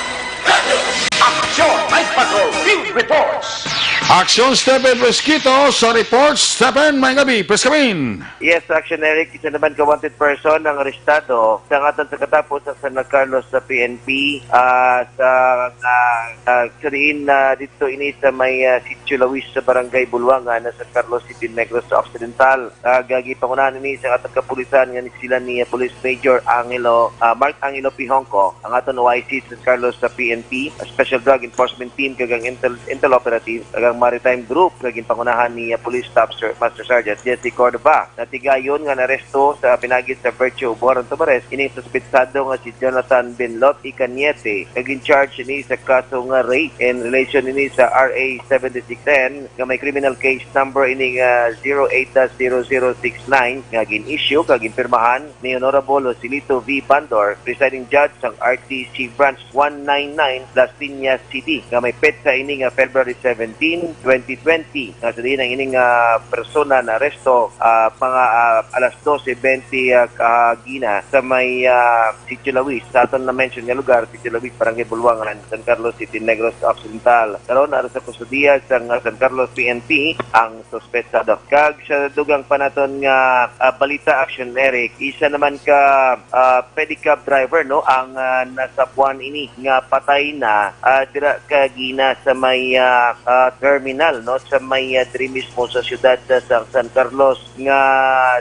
Night Patrol Field Reports! Aksyon, Stephen Fresquito sa reports. Stephen, may gabi. Please come in. Yes, Action Eric, isa naman ka wanted person ang arestado sa ngatan sa katapos sa San Carlos sa P N P, ah, sa, ah, ah, sa diin, ah, dito ini sa may, ah, Sitio Lawis sa Barangay Bulwangan na San Carlos City, Negros Occidental. Ah, gagi pangunahan ini sa atong kapulisan nga ni sila ni, ah, Police Major Angelo, ah, Mark Angelo Pihongko, ang aton O I C sa San Carlos sa P N P, Special Drug Enforcement Team, kag ang Intel, Intel Operative, kag ang Maritime Group nga ginpangunahan ni, ah, Police Staff Ser-, Master Sergeant Jesse Cordova. Natigayon nga naresto sa pinagid sa Virtue Buharon Tomares ining suspetsado nga si Jonathan Benlot Icañete, nga gin-charge ini sa kaso nga rape. In relation ini sa R A seventy-six ten, nga may criminal case number ini nga zero eight dash zero zero six nine, nga gin-issue kag ginpirmahan ni Honorable Joselito V Bandor, presiding judge sang R T C Branch one nine nine, Las Piñas City, nga may petsa ini nga February seventeen, twenty twenty, nga sa diin ang ining, ah, persona na aresto, ah, mga, ah, alas dose bente, ah, kahagina sa may, ah, Sitio Lawis, sa aton na-mention nga lugar, Sitio Lawis, Barangay Bulwangan, San Carlos City, Negros Occidental. Karon, ara sa kustodiya sang, ah, San Carlos P N P ang suspetsado. Kag sa dugang pa naton nga, ah, balita, Action Eric, isa naman ka, ah, pedicab driver, no, ang, ah, nasapuan ini nga patay na, ah, dira kagina sa may, ah, ah, terminal, no, sa may, ah, diri mismo sa siyudad, ah, sa San Carlos, nga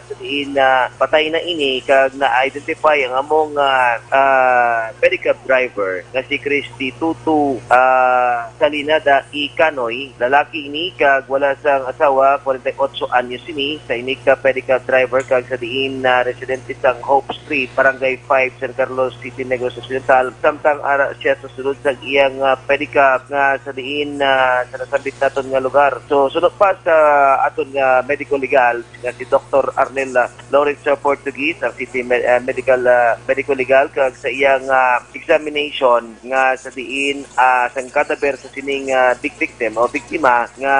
sa diin, ah, patay na ini kag na-identify ang among, ah, ah, pedicab driver nga si Christy Tutu, ah, Salinada Ikanoy. Lalaki ini kag wala sang asawa, forty-eight anyos ini, sa ini ka pedicab driver kag sa diin na residente sang Hope Street, Barangay five, San Carlos City, Negros Occidental, samtang ara siya sa sulod sa iyang, ah, pedicab nga sa diin, ah, sa nasambit naton nga lugar. So, suno pa sa aton nga medical legal nga si Doktor Arnel, ah, Lawrence, ah, Portuguese, ang City Me-, ah, Medical, ah, Medical Legal, kag sa iyang, ah, examination nga sa diin, ah, sang cadaver sa sining, ah, big victim o biktima nga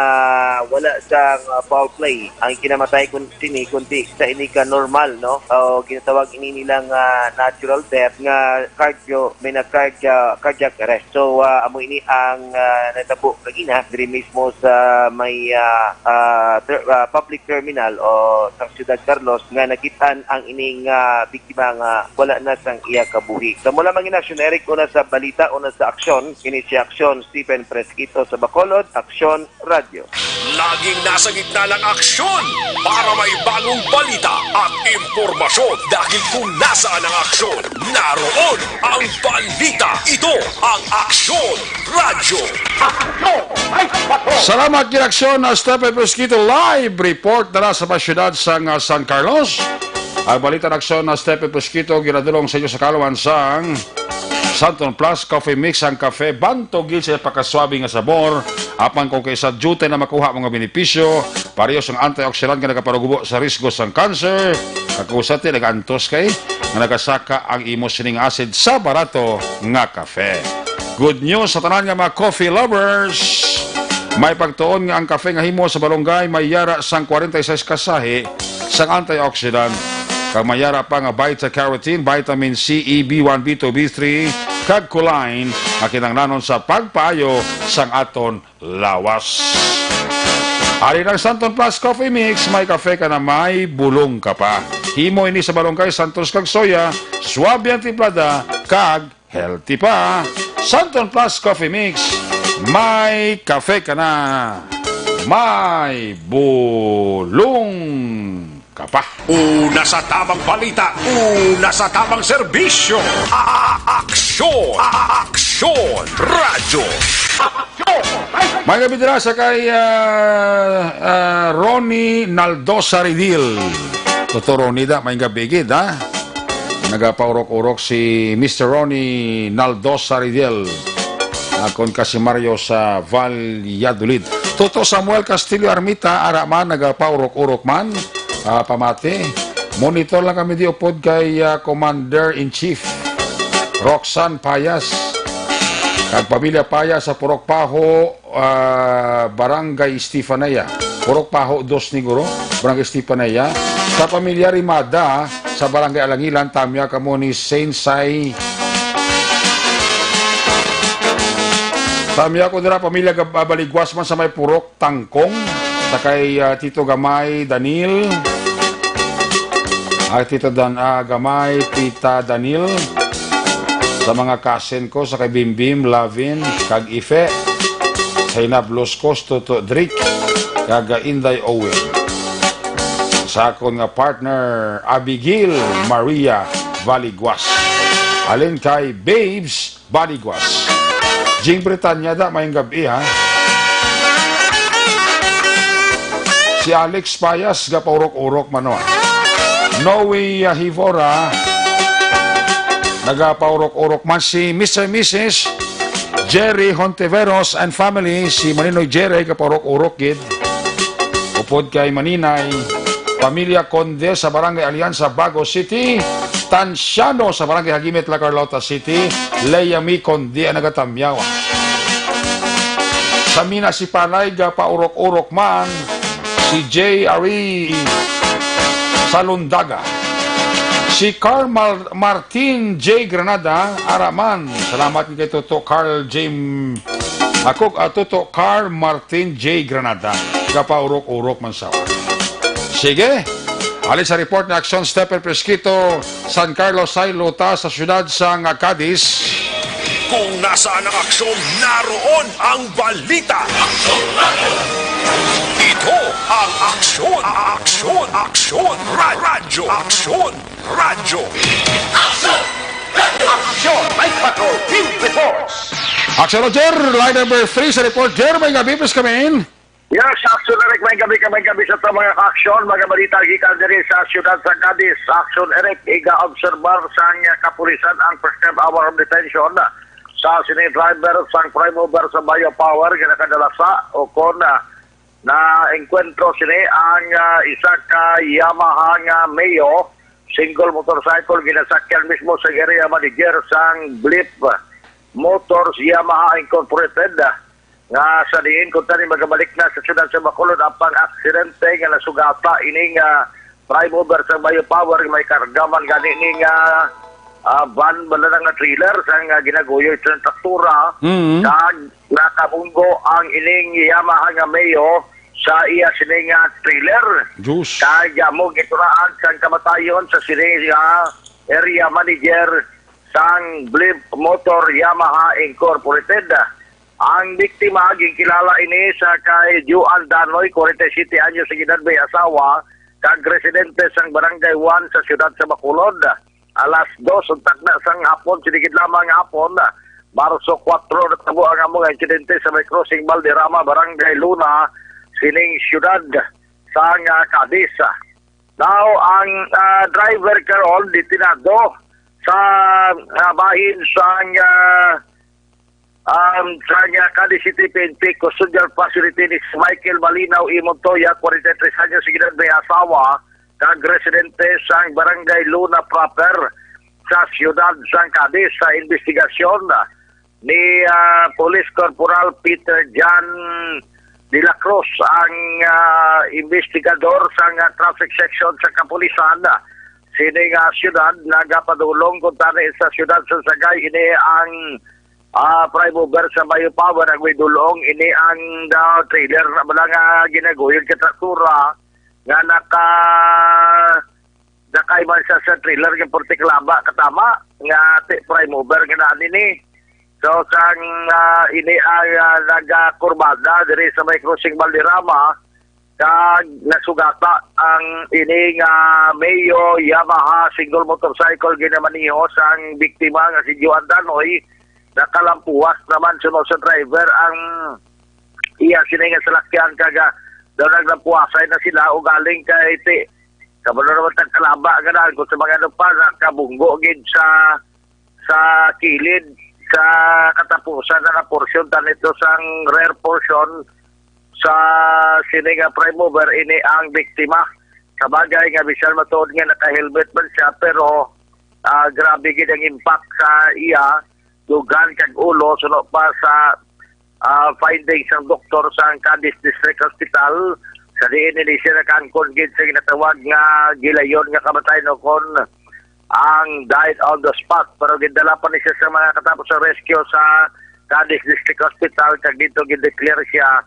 wala sang, ah, foul play ang kinamatay kun sini, kundi sa ini ka normal, no? O ginatawag ini nilang, ah, natural death nga cardio, may na cardia-, cardiac arrest. So, ah, amo ini ang, ah, natabo kagina diri mismo sa may, ah, ah, ter-, ah, public terminal o sa Ciudad Carlos nga nakit-an ang ining, ah, biktima nga wala na sang iya kabuhi. So, mula man gina, Action Eric, una sa balita, una sa aksyon, ini si Aksyon Stephen Fresquito sa Bacolod, Aksyon Radyo. Laging nasa gitna ng aksyon para may bagong balita at impormasyon, dahil kung nasaan ang aksyon, naroon ang balita. Ito ang Aksyon Radyo. Salamat gid, Aksyon, ah, Stephen Fresquito. Live report na sa mga siyudad sa, ah, San Carlos. Ang balita ng Aksyon, ah, Stephen Fresquito, ginadulong sa inyo sa kaluan sang Santon Plus Coffee Mix, ang kafe bantog gid sa pakaswabe nga sabor. Apan kung kay sa diute na makuha mga benepisyo, pareho sang antioxidant nga nagaparugubo sa risgo sang cancer, kag kung sa ti nagaantos kay nga nagasaka ang imo sining acid sa barato nga kafe. Good news sa tanan nga mga coffee lovers. May pagtuon nga ang kafe nga himo sa balunggay may yara sang forty-six ka sahi sang antioxidant, kag may yara pa nga beta carotene, vitamin C, E, B one, B two, B three, kag choline nga kinahanglanon sa pagpaayo sang aton lawas. Ari ang Santon Plus Coffee Mix, may kafe ka na, may bulong ka pa. Himo ini sa balunggay, santos kag soya, suabe ang timplada, kag healthy pa. Santon Plus Coffee Mix, may kafe ka na, may bulong ka pa. Una sa tamang balita, una sa tamang serbisyo. A-, aksyon, a-, aksyon, radyo. May gabi dira sa kay, ah, ah, Ronnie Naldosa Redil. Totoo, Ronnie, da, may gabi gid, ha? Nagapaurok-urok si Mister Ronnie Naldosa Ridiel, akon ka si Mario sa Valladolid. Toto Samuel Castillo Armita, ara man, nagapaurok-urok man. Ah, pamati. Monitor lang kami di upod kay, ah, Commander-in-Chief Roxanne Payas kag pamilya Payas sa Purok Paho, ah, Barangay Estefanía. Purok Paho dos ni guro, Barangay Estefanía. Sa pamilya Rimada sa Barangay Alangilan, tamya kamo ni Sensei. Tamya ko dira, pamilya Gab-, ah, Baligwas man sa may Purok Tangkong, sa kay, ah, Tito Gamay Daniel. Ah, Tito Dan-, ah, Gamay, Tita Daniel. Sa mga cousin ko, sa kay Bimbim, Lavin, kag Ife. Sa Hinab Los Costos, Toto Drick, kag, ah, Inday Owen. Sa akon nga partner, Abigail Maria Baligwas. Alin kay Babes Baligwas. Jing Britanya da, mayong gab-i, ha? Si Alex Payas, gapaurok-urok man, no? Noe, ah, Hivora, nagapaurok-urok man. Si Mister Missus Jerry Hontiveros and family, si Maninoy Jerry, gapaurok-urok gid. Upod kay Maninay, pamilya Conde sa Barangay Alianza, Bago City. Tanciano sa Barangay Hagimit, La Carlota City, Lea May Conde ang nagatamyaw. Sa Mina Sipalay, gapaurok-urok man si J. Ari Salundaga. Si Carl Mar-, Martin J. Granada, ara man. Salamat kay Toto Carl J. Ako, ah, Toto Carl Martin J. Granada. Gapaurok-urok man sa. Sige. Ali sa report ni Aksyon Stephen Fresquito, San Carlos Sailota, sa siyudad sang Cadiz. Kung nasaan ang aksyon, naroon ang balita. Ito ang Aksyon, Aksyon, Aksyon, Ra-, Radyo, Aksyon, Radyo. Aksyon! Aksyon! Bike Patrol Field Reports! Aksyon, Roger! Line number three sa report, Jer. Mayong gab-i, please come in. Yes, Aksyon Eric, mayong gab-i ka, mayong gab-i sa aton mga ka-aksyon. Mga balita gikan diri sa siyudad sa Cadiz. Aksyon Eric, iga-obserbar sang kapulisan ang first time hour of detention sa sini driver sang prime mover sa Bayo Power nga nakadala sa o kon, ah, naengkwentro sini ang, ah, isa ka Yamaha nga Meo, single motorcycle, ginasakyan mismo sa area manager sang Blip Motors Yamaha Incorporated, nga sa diin kuntani magabalik na sa siyudad sa Bacolod ang pang-aksidente nga nasugata ining, ah, prime mover sa Bayo Power, may karga man gani ning, ah, ah, van, bala na nga trailer sang, ah, ginaguyoy sa traktura, Mm. kag nakabunggo ang ining Yamaha nga Meo sa iya sini nga trailer. Diyos. Kag amo gituraan sang kamatayon sa sini nga area manager sang Blimp Motor Yamaha Incorporated. Ang biktima, ginkilala ini sa kay Juan Danoy, forty-seven anyos ang edad, may asawa, kag residente sang Barangay one sa siyudad sa Bacolod. Alas dos untak na sang hapon, siligid lamang nga hapon, Marso kuwatro, natabo ang amo nga insidente sa may crossing Valderrama, Barangay Luna, sining siyudad sang, ah, Cadiz. Now, ang, ah, driver karon detenado sa, ah, bahin sang, ah, um, sa nga Cadiz City P N P Custodial Facility ni Michael Malinaw E. Montoya, forty-three anyos, edad, may asawa, kag residente sang Barangay Luna proper sa siyudad sang Cadiz. Sa investigasyon ni, ah, Police Corporal Peter John de la Cruz, ang, ah, investigador sang, ah, traffic section sa kapulisan sini nga siyudad, nagapadulong kuntani sa siyudad sa Sagay. Ini ang, ah, prime mover sa Bayo Power, ang may dulong ini ang, ah, trailer na bala nga ginaguyod ka traktura nga naka-, nakaiman siya sa trailer nga portiklaba katama nga ti-, prime mover nga naan ini. So, sang, ah, ini ang, ah, nagakurbada diri sa may crossing Valderrama, kag nasugata ang ini nga Meo Yamaha single motorcycle ginamaniho sang biktima nga si Joan Danoy. Nakalampuwas naman sunod sa driver ang iya sini nga salakyan, kag, ah, daw naglampuwasay na sila ugaling kay ti-, Kabalo naman tang kalaba nga daan kung sa mga ano pa, nakabunggo gid sa, sa kilid, sa katapusan na nga porsyon, tanito sang rear portion sa sini nga prime mover, ini ang biktima. Sa bagay nga bisan matuod nga naka-helmet man siya, pero, ah, grabe gid ang impact sa iya, dugan kag ulo, suno pa sa, ah, findings sang doktor sa Cadiz District Hospital, sa diin ini siya nakaangkon gid sa ginatawag nga gilayon nga kamatayon, o kon ang died on the spot. Pero gindala pa ni siya sa mga katapos sa rescue sa Cadiz District Hospital, kag dito gindeclare siya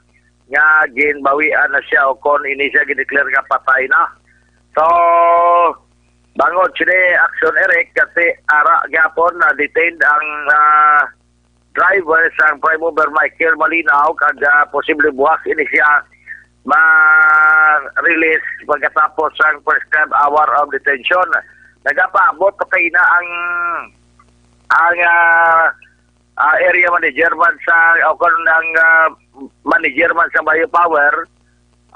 nga ginbawian na siya, o kon ini siya gindeclare nga patay na. So, bangod sini, Action Eric, kasi ara gyapon na-detained ang, ah, driver sang prime mover Michael Malinaw, kag, ah, posible buwas ini siya ma-release pagkatapos sang prescribed hour of detention. Nagapaabot pa kaina ang, ang, ah, ah, area manager man sa, o kon ang, ah, manager man sa Bayo Power,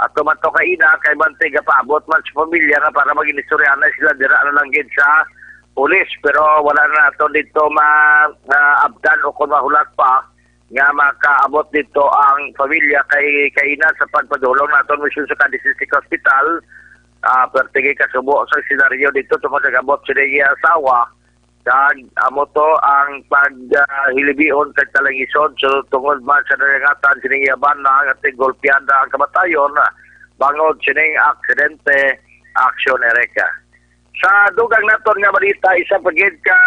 ato man to kaina, kay bantay gapaabot man sa pamilya nga para mag-inistoryahanay sila dira na lang gid sa pulis, pero wala na naton dito ma-, maabtan o kung mahulat pa nga makaabot dito ang pamilya kay kaina sa pagpadulong naton misyon sa Cadiz District Hospital. Ah, perti gid kasubo sa senaryo dito tungod nag-abot sila iya asawa, kag amo to ang pag, ah, hilibihon kag talangison. So, tungod man sa nalangatan sining iya bana nga tigolpihan na ang kamatayon, bangod sining aksidente, Action Eric. Sa dugang naton nga balita, isa pa gid ka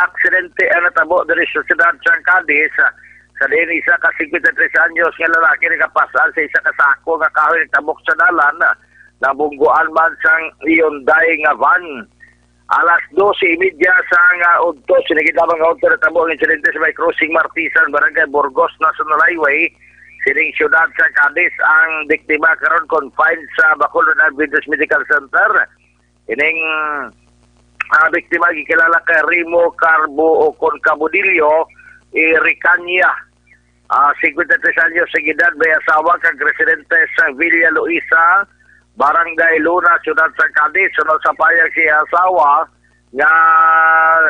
aksidente ang natabo diri sa siyudad sang Cadiz, sa diin isa ka singkwenta y tres anyos nga lalaki nagapas-an sa isa ka sako nga kahoy nagtabok sa dalan, nabungguan man sang Hyundai nga van. Alas dose y media sang, ah, udto, sini gid lamang nga udto natabo ang insidente sa may Crossing Martisan, Barangay Burgos, National Highway, sining siyudad sa Cadiz. Ang biktima karon confined sa Bacolod Adventist Medical Center. Ining, ah, biktima gikilala kay Remo Carbo o kon Cabudillo, i Ricanya. Ah, singkwenta y tres anyos ang edad, may asawa kag residente sa Villa Luisa, Barangay Luna, siyudad sa Cadiz. Sunod sa payag sa iya asawa nga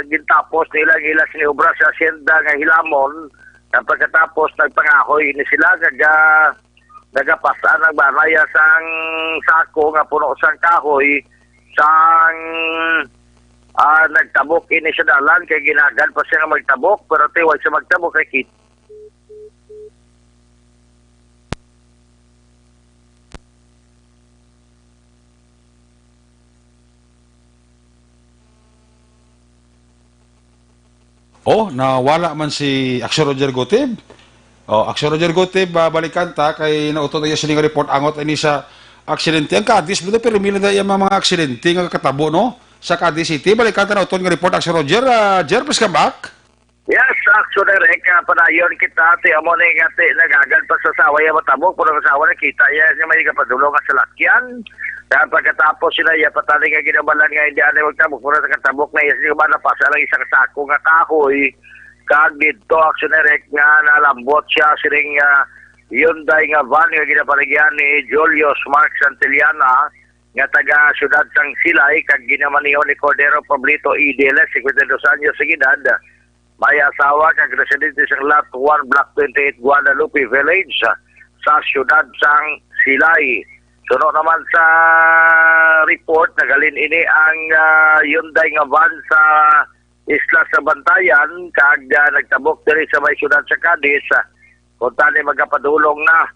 gintapos nila ang ila sini obra sa asyenda nga Hilamon, nga pagkatapos nagpangahoy ini sila kag, ah, nagapas-an ang bana iya sang sako nga puno sang kahoy sang, ah, nagtabok ini sa dalan, kay ginagan pa siya nga magtabok, pero tiway siya magtabok kay kit- Oh, nawala man si Action Roger Gutib. Oh, Action Roger Gutib, ah, balikan ta kay nauton tayo sini nga report angot ini sa aksidente. Ang Cadiz, buto, pero mila na yung mga, mga aksidente nga katabo, no? Sa Cadiz City, balikan ta nauton nga report, Action Roger. Ah, Jer, please come back. Yes, actually, Rick, ah, padayon kita, ti amo ni nga ti nagagan pa sa asawa iya matabok, pero ang asawa nakita iya nga may gapadulong nga salakyan. Kaya pagkatapos sila iya patali nga ginabalan nga hindi anay magtabok, pero nakatabok na iya sa ba napasa lang isang sako nga kahoy. Kag dito, actually, Rick, nga nalambot siya siring, ah, Hyundai nga van nga ginapaligyan ni Julius Mark Santillana, nga taga siyudad sang Silay, kag ginamaniho ni Cordero Pablito Idil, singkwenta y dos anyos ang edad. May asawa kag residente sa Lot one, Block twenty-eight, Guadalupe Village, sa siyudad sang Silay. Suno naman sa report, naghalin ini ang, ah, Hyundai nga van sa Isla sa Bantayan, kag, ah, nagtabok diri sa may siyudad sa Cadiz. Kung tani magapadulong na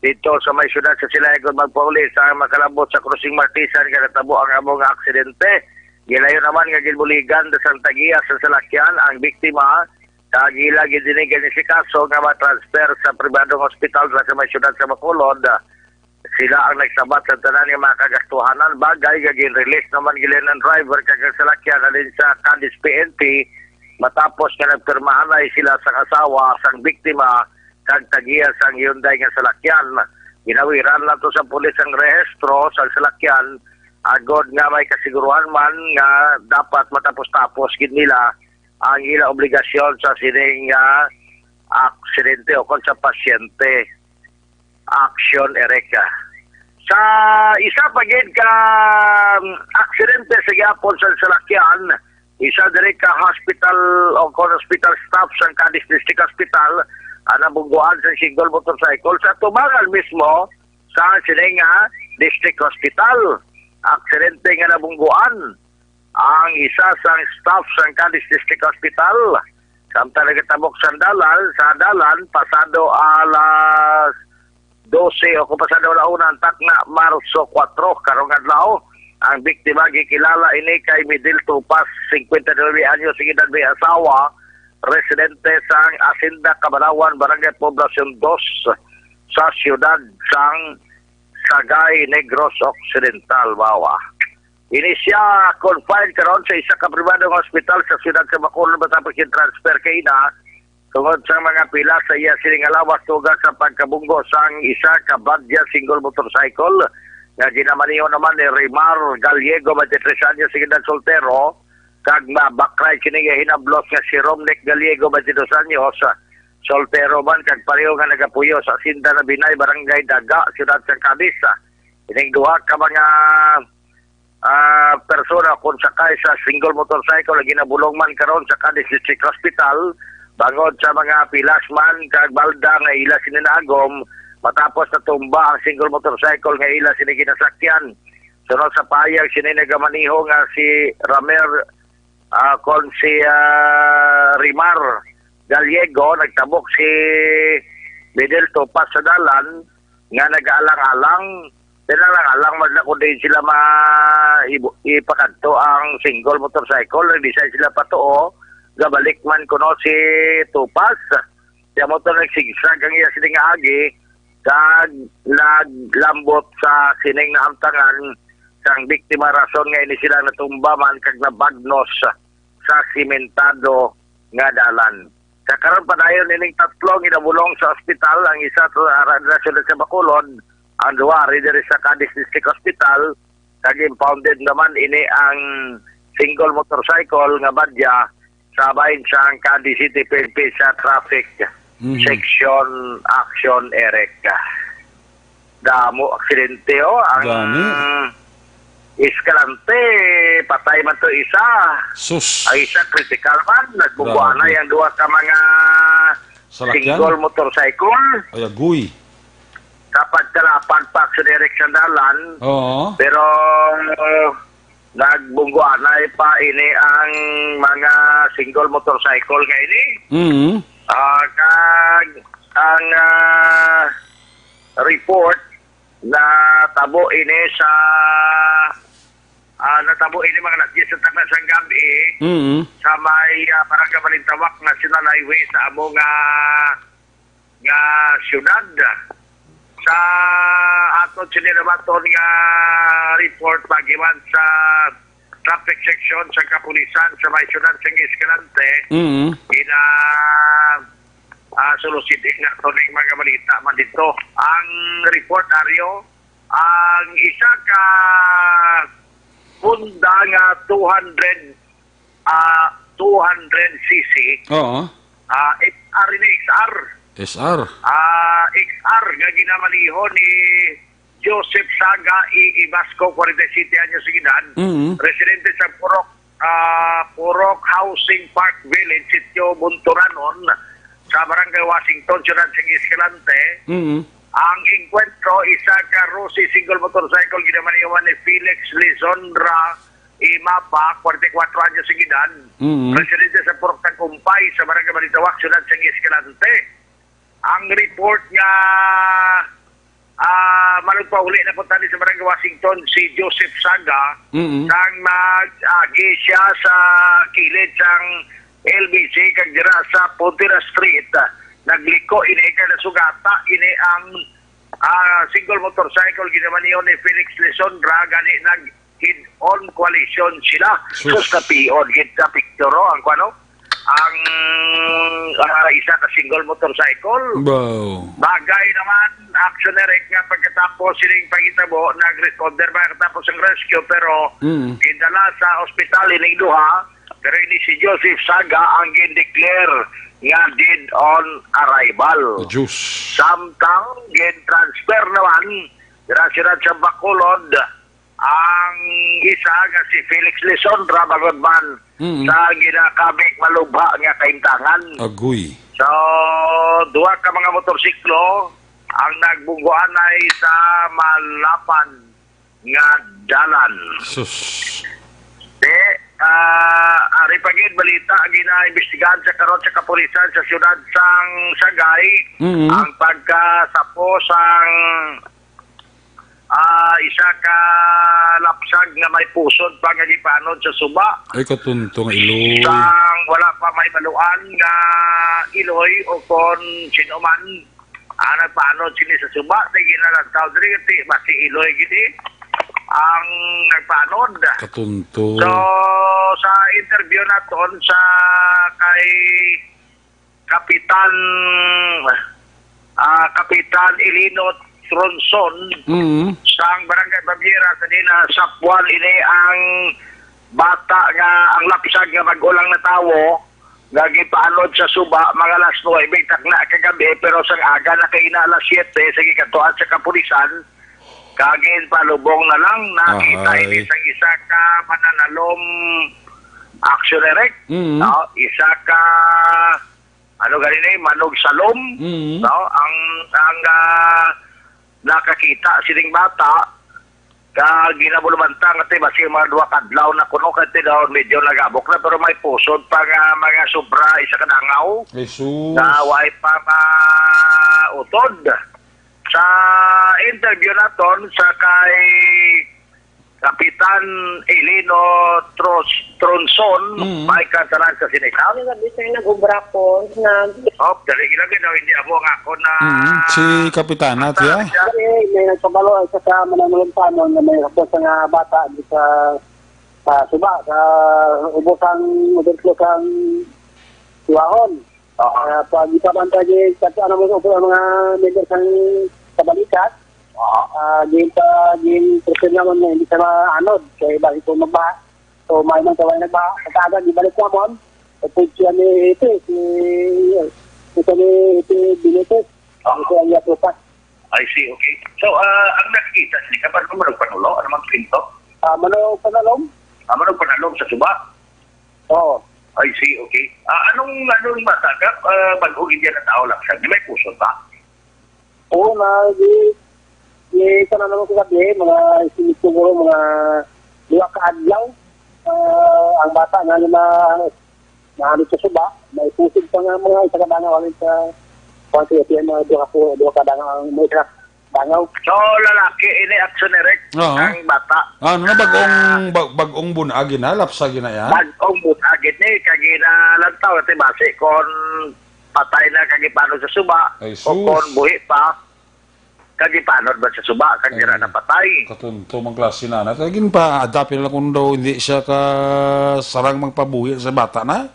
dito sa may siyudad sa Silay, kung magpauli sa makalabot sa Crossing Martisan, kay natabo ang amo nga aksidente. Gilayo naman nga ginbuligan sang tagiya sa salakyan ang biktima, kag ila gidinigan ni si kaso nga ma-transfer sa pribadong hospital sa may siyudad sa Bacolod. Sila ang nagsabat sa tanan nga mga kagastuhanan, bagay nga gin-release naman gila ng driver kag ang salakyan halin sa Cadiz P N P, matapos nga nagpirmahanay sila sang asawa sang biktima kag tagiya sang Hyundai nga salakyan. Ginawiran na to sa pulis ang rehistro sang salakyan, agod nga may kasiguruhan man nga dapat matapos-tapos gid nila ang ila obligasyon sa sining, ah, aksidente o kon sa pasyente. Action, Erica. Sa isa pa gid ka, um, aksidente sa gihapon sa salakyan, isa diri ka hospital o kon hospital staff sang Cadiz District Hospital ang nabungguan sa single motorcycle sa tubangan mismo sa sini nga district hospital. Aksidente nga nabungguan ang isa sang staff sang Cadiz District Hospital samtang nagatabok sa dalan, sa dalan pasado alas dose o kung pasado la una ang takna, Marso kuwatro, karong adlaw. Ang biktima gikilala ini kay Midil Tupas, singkwenta y nuebe anyos ang edad, may asawa, residente sang Hacienda Kabanawan, Barangay Poblacion Dos, sa siyudad sang Sagay, Negros Occidental, Bawa. Ini siya confined karon sa isa ka pribado nga ospital sa siyudad sa Bacolod matapos i-transfer kay ina tungod sa mga pilas sa iya sining nga lawas tungod sa pagkabunggo sang isa ka badya single motorcycle nga ginamaneho naman ni Rimar Gallego, twenty-three anyos, sa edad, soltero, kag mabakray kini nga hinablos nga si Romnick Gallego, twenty-two anyos, soltero man kag pareho nga nagapuyo sa Hacienda Nabinay, Barangay Daga, Siyudad sang Cadiz. Ining duha ka mga ah, persona kon sakay sa single motorcycle nga ginabulong man karon sa Cadiz District Hospital bangod sa mga pilas man kag balda nga ila sini naagom matapos natumba ang single motorcycle nga ila sini ginasakyan. Sunod sa pahayag sini nagamaneho nga si Ramer, ah, kon si, ah, Rimar Gallego, nagtabok si Fidel Topas sa dalan nga nag-alang-alang. Kailangan lang man na kung diin sila ma-, ibu-, ipakadto ang single motorcycle, nag-decide sila patuo, gabalik man kuno si Tupas. Siya mo to nagsigsag ang iya sini nga agi, kag naglambot sa sining naamtangan sang biktima, rason nga ini sila natumba man kag nabagnos sa simentado nga dalan. Sa karon, padayon ining tatlo ginabulong sa ospital, ang isa sa ara-, sa siyudad sa Bacolod, ang duha ari diri sa Cadiz District Hospital, kag impounded naman ini ang single motorcycle nga badya sa bahin sang Cadiz City P N P sa traffic Mhm. section, Action, Eric. Damo aksidente, oh. Ang Gani. Eskalante, patay man to isa. Sus. Ang isa critical man. Nagbungguanay Grabe. ang duha ka mga Salakyan? single motorcycle. Ay, agoy. Sa pagkalapag pa sa direksyon dalan. Oo. Pero nagbungguanay pa ini ang mga single motorcycle nga ini. Mhm. Ah, kag ang, ah, report natabo ini sa, ah, natabo ini mga alas diyes sa takna sang gab-i Mhm. sa may, ah, Barangay Balintawak National Highway sa amo nga, nga siyudad. Sa aton sini nabaton nga report, paagi man sa traffic section sa kapulisan sa may siyudad sa Escalante, Mhm. gina, ah, sulusid na to ning mga balita man dito. Ang report, Ario, ang isa ka Honda nga two hundred, ah, two hundred C C, Oo. ah, X R ini, X R. S R. Ah, X R nga ginamaneho ni Joseph Saga E. Ibasco, forty-seven anyos ang edad, Mhm. residente sa Purok, ah, Purok Housing Park Village, Sitio Bunturanon, sa Barangay Washington, Siyudad sang Escalante. Mhm. Ang engkwentro, isa ka Rossi single motorcycle, ginamaneho ni Felix Lisondra Imapa, forty-four anyos ang edad, Mhm. residente sa Purok Tagkumpay, sa Barangay Balintawak, Siyudad sang Escalante. Ang report nga, ah, manugpauli na punta ni sa Barangay Washington si Joseph Saga, Mm-mm. sang mag-agi siya sa kilid sang L B C kag dira sa Pontera Street. Nagliko ini kag nasugata ini ang, ah, single motorcycle ginamaneho ni Felix Lisondra, gani nag head-on collision sila. Sus. Sus, kapion gid sa picture, oh, ang kuno, ang, ah, isa ka single motorcycle. Wow. Bagay naman, Action, Eric, nga pagkatapos sining panghitabo, nag-responder ba katapos ang rescue, pero Mm. gindala sa ospital ining duha, pero ini si Joseph Saga ang gin-declare nga dead on arrival. Diyos. Samtang gin-transfer naman Dira sila sa Bacolod, ang isa nga si Felix Lisondra, bangod man Mm. sa ginakaming malubha nga kaimtangan. Agoy. So, duha ka mga motorsiklo ang nagbungguanay sa malapan nga dalan. Sus. Di, ah, ari pa gid balita, ginaimbestigahan sa karon sa kapulisan sa siyudad sang Sagay Mm. ang pagkasapo sang ah, isa ka lapsag nga may pusod pa nga gipanod sa suba. Ay, katunto nga iloy. Sang wala pa may baluan nga iloy o kon sino man ang nagpanod sini sa suba, ti ginalantaw diri, ti basi iloy gid ang nagpanod. Katunto. So, sa interview naton sa kay Kapitan, ah, Kapitan Elino Tronson Mm. sang Barangay Babiera sa Dina, sapwan ini ang bata nga ang lapsag nga mag-ulang na tawo nga gipaanod sa suba mga alas nuebe takna kagabi, pero sang aga na kay ina alas siyete sa gikatuan sa kapulisan, kag ginpalubong na lang. Nakita Ahay. ini sang isa ka mananalom, Action Direct, Mm. no? Isa ka ano gani ni, manugsalom, Mm. no? Ang, ang, ah, nakakita sining bata, ka ginabulumanta nga ti basi mga duha ka adlaw na kuno kay ti daw medyo nagabok na, pero may pusod pa nga mga sobra isa ka dangaw Jesus. na way pa mautod. Sa interview naton sa kay Kapitan Elino Tros-, Tronson, Mm. may kantanan sa Sinita. Ano nga, bisay nag-obra po, nag- Oh, dali, ilagay daw, hindi ako nga ako na Mm, si Kapitana, Ata, tiya? siya. Eh, may nagpabalo ang isa ka mananulong sa amon nga may hapos nga bata di sa, sa suba, sa ubos ang ubos ang Siwahon. Oo. Ah, pag ipabantay di sa ano mo sa mga members ng kabalikat, Oo. ah, di pa, di pressure naman na hindi sa maanod. Kaya balik po magbaha. So, may man kaway nagbaha. Sa taga, di balik naman. Sa pagsiya ni ito, si, ito ni ito, Benitez. Oo. Ito ang yapupat. I see, okay. So, ah, ang nakikita, sini ka ba naman nagpanulo? Ano mang pinto? Ah, Manong Panalom? Ah, Manong Panalom sa suba? Oo. I see, okay. Ah, anong, anong bata ka? Ah, bago hindi na tao lang siya. Di may puso ba? Oo, na, di, di, ito na naman sa gabi, mga, siguro, mga, duha ka adlaw. Ah, ang bata na, na, na, ano sa suba, may pusig pa nga mga isa ka dangaw, ano sa, kung sa mga duha ka, duha ka dangaw, ang may isa ka dangaw. So, lalaki, ini action direct, Oo. ang bata. Ano na, bagong, Ah. bag-, bagong bunagi na, lapsa gina yan? Bagong bunagi ni, kag ginalantaw, ati basi, kung patay na, kag ipano sa suba, Ay, o sus. kung buhi pa, kag ipanod ba sa suba, kag dira Ay, napatay. Katunto mang klase na. Nat-, lagi pa, adapin lang kung daw hindi siya ka sarang magpabuhi sa bata na.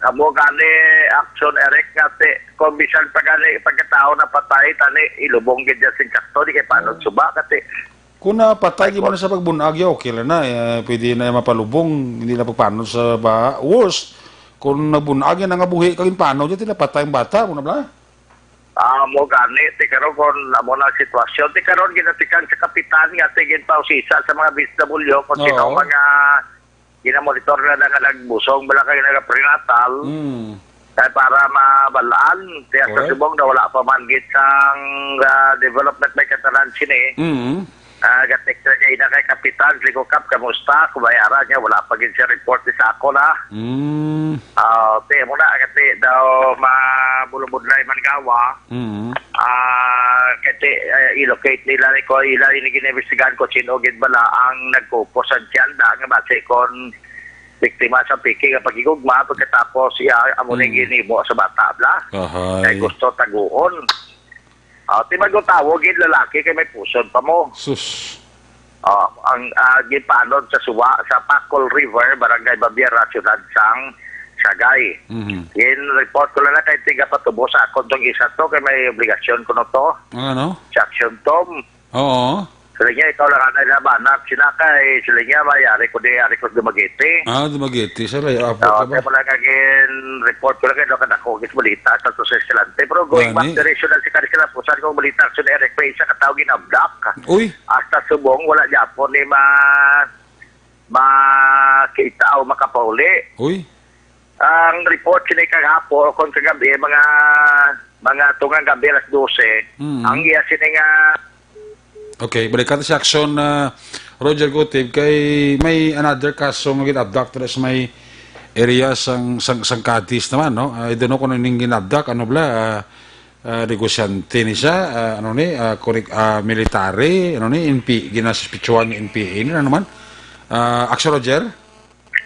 Amo gani, action direct nga ti, kung bisan pa gani, pagkatao napatay, tani, ilubong gid niya sing sakto, di kay panod Oo. suba, kati. Kung napatay, Ay, di man po. na sa pagbunag, ya, okay lang na. Eh, pwede na mapalubong, hindi na pagpanod sa ba. Worse, kung nabunag yan, nga buhi, kag ginpanod, di napatay ang bata, mo na bala? Ah, mo gani, ti karon kon amo na ang sitwasyon. Ti karon ginatikan sa kapitan nga ti ginpausisa sa mga B S W kung sino Oo. mga ginamonitor na nga nagbusong bala kay nagaprenatal. Mm. Kay para mabalaan, ti sa Correct. subong na wala pa man gid sang, ah, development may katanan sini. Mm. Ah, gatik na niya ina kay Kapitan, Liko Kap, kamusta? Kumayara niya, wala pa gid siya report sa ako na. Mm. Ah, ti, mo na, kati daw mabulubudlay man gawa. Mm. Ah, kati, eh, i-locate nila ni ko, ila ini giniimbestigahan ko, sino gid bala ang nagkupos sa tiyanda nga base kon biktima sa piki nga paghigugma, pagkatapos iya, amo na Mm. ginhimo sa bata, bla. Ahay. Kay gusto taguon. Ah, ti mag-utawo gid lalaki kay may pusod pa mo. Sus. Ah, ang, ah, ginpaanod sa suwa sa Pacol River, Barangay Babiera, Siyudad sang Sagay. Mhm. Gin-report ko lang na kay tiga patubo sa akon tong isa to, kay may obligasyon ko no to. Ang ano? Sa action tom. Oo. Sila niya, ikaw lang anay na ba, anak, sila kay, sila niya, may ari ko di, ari ko Dumaguete. Ah, Dumaguete. Sa layo, apo Oo, ka ba? Kaya mo lang kagin report ko lang kayo, kadako, gis balita, sa to sa Escalante. Pero going back Gani? to the issue na si Karis Kalapusan, kung balita, action Eric, may isa ka tao ginabdak. Uy! Hasta subong, wala niya po ni ma, makita o makapauli. Uy! Ang report sini kagapo, kung kagabi, mga, mga tungang gabi, alas dose, Mm. ang iya sini nga Okay, balikan ta si Action, ah, Roger Gutib, kay may another kaso nga gin-abduct dira sa may area sang, sang, sang Cadiz naman, no? I don't know kung ano ning gin-abduct, ano bala, ah, ah, negosyante ni siya, ah, ano ni, ah, kunik-, ah, military, ano ni, N P, ginasuspitsuhan ni N P A, ni ano man? Ah, Action Roger?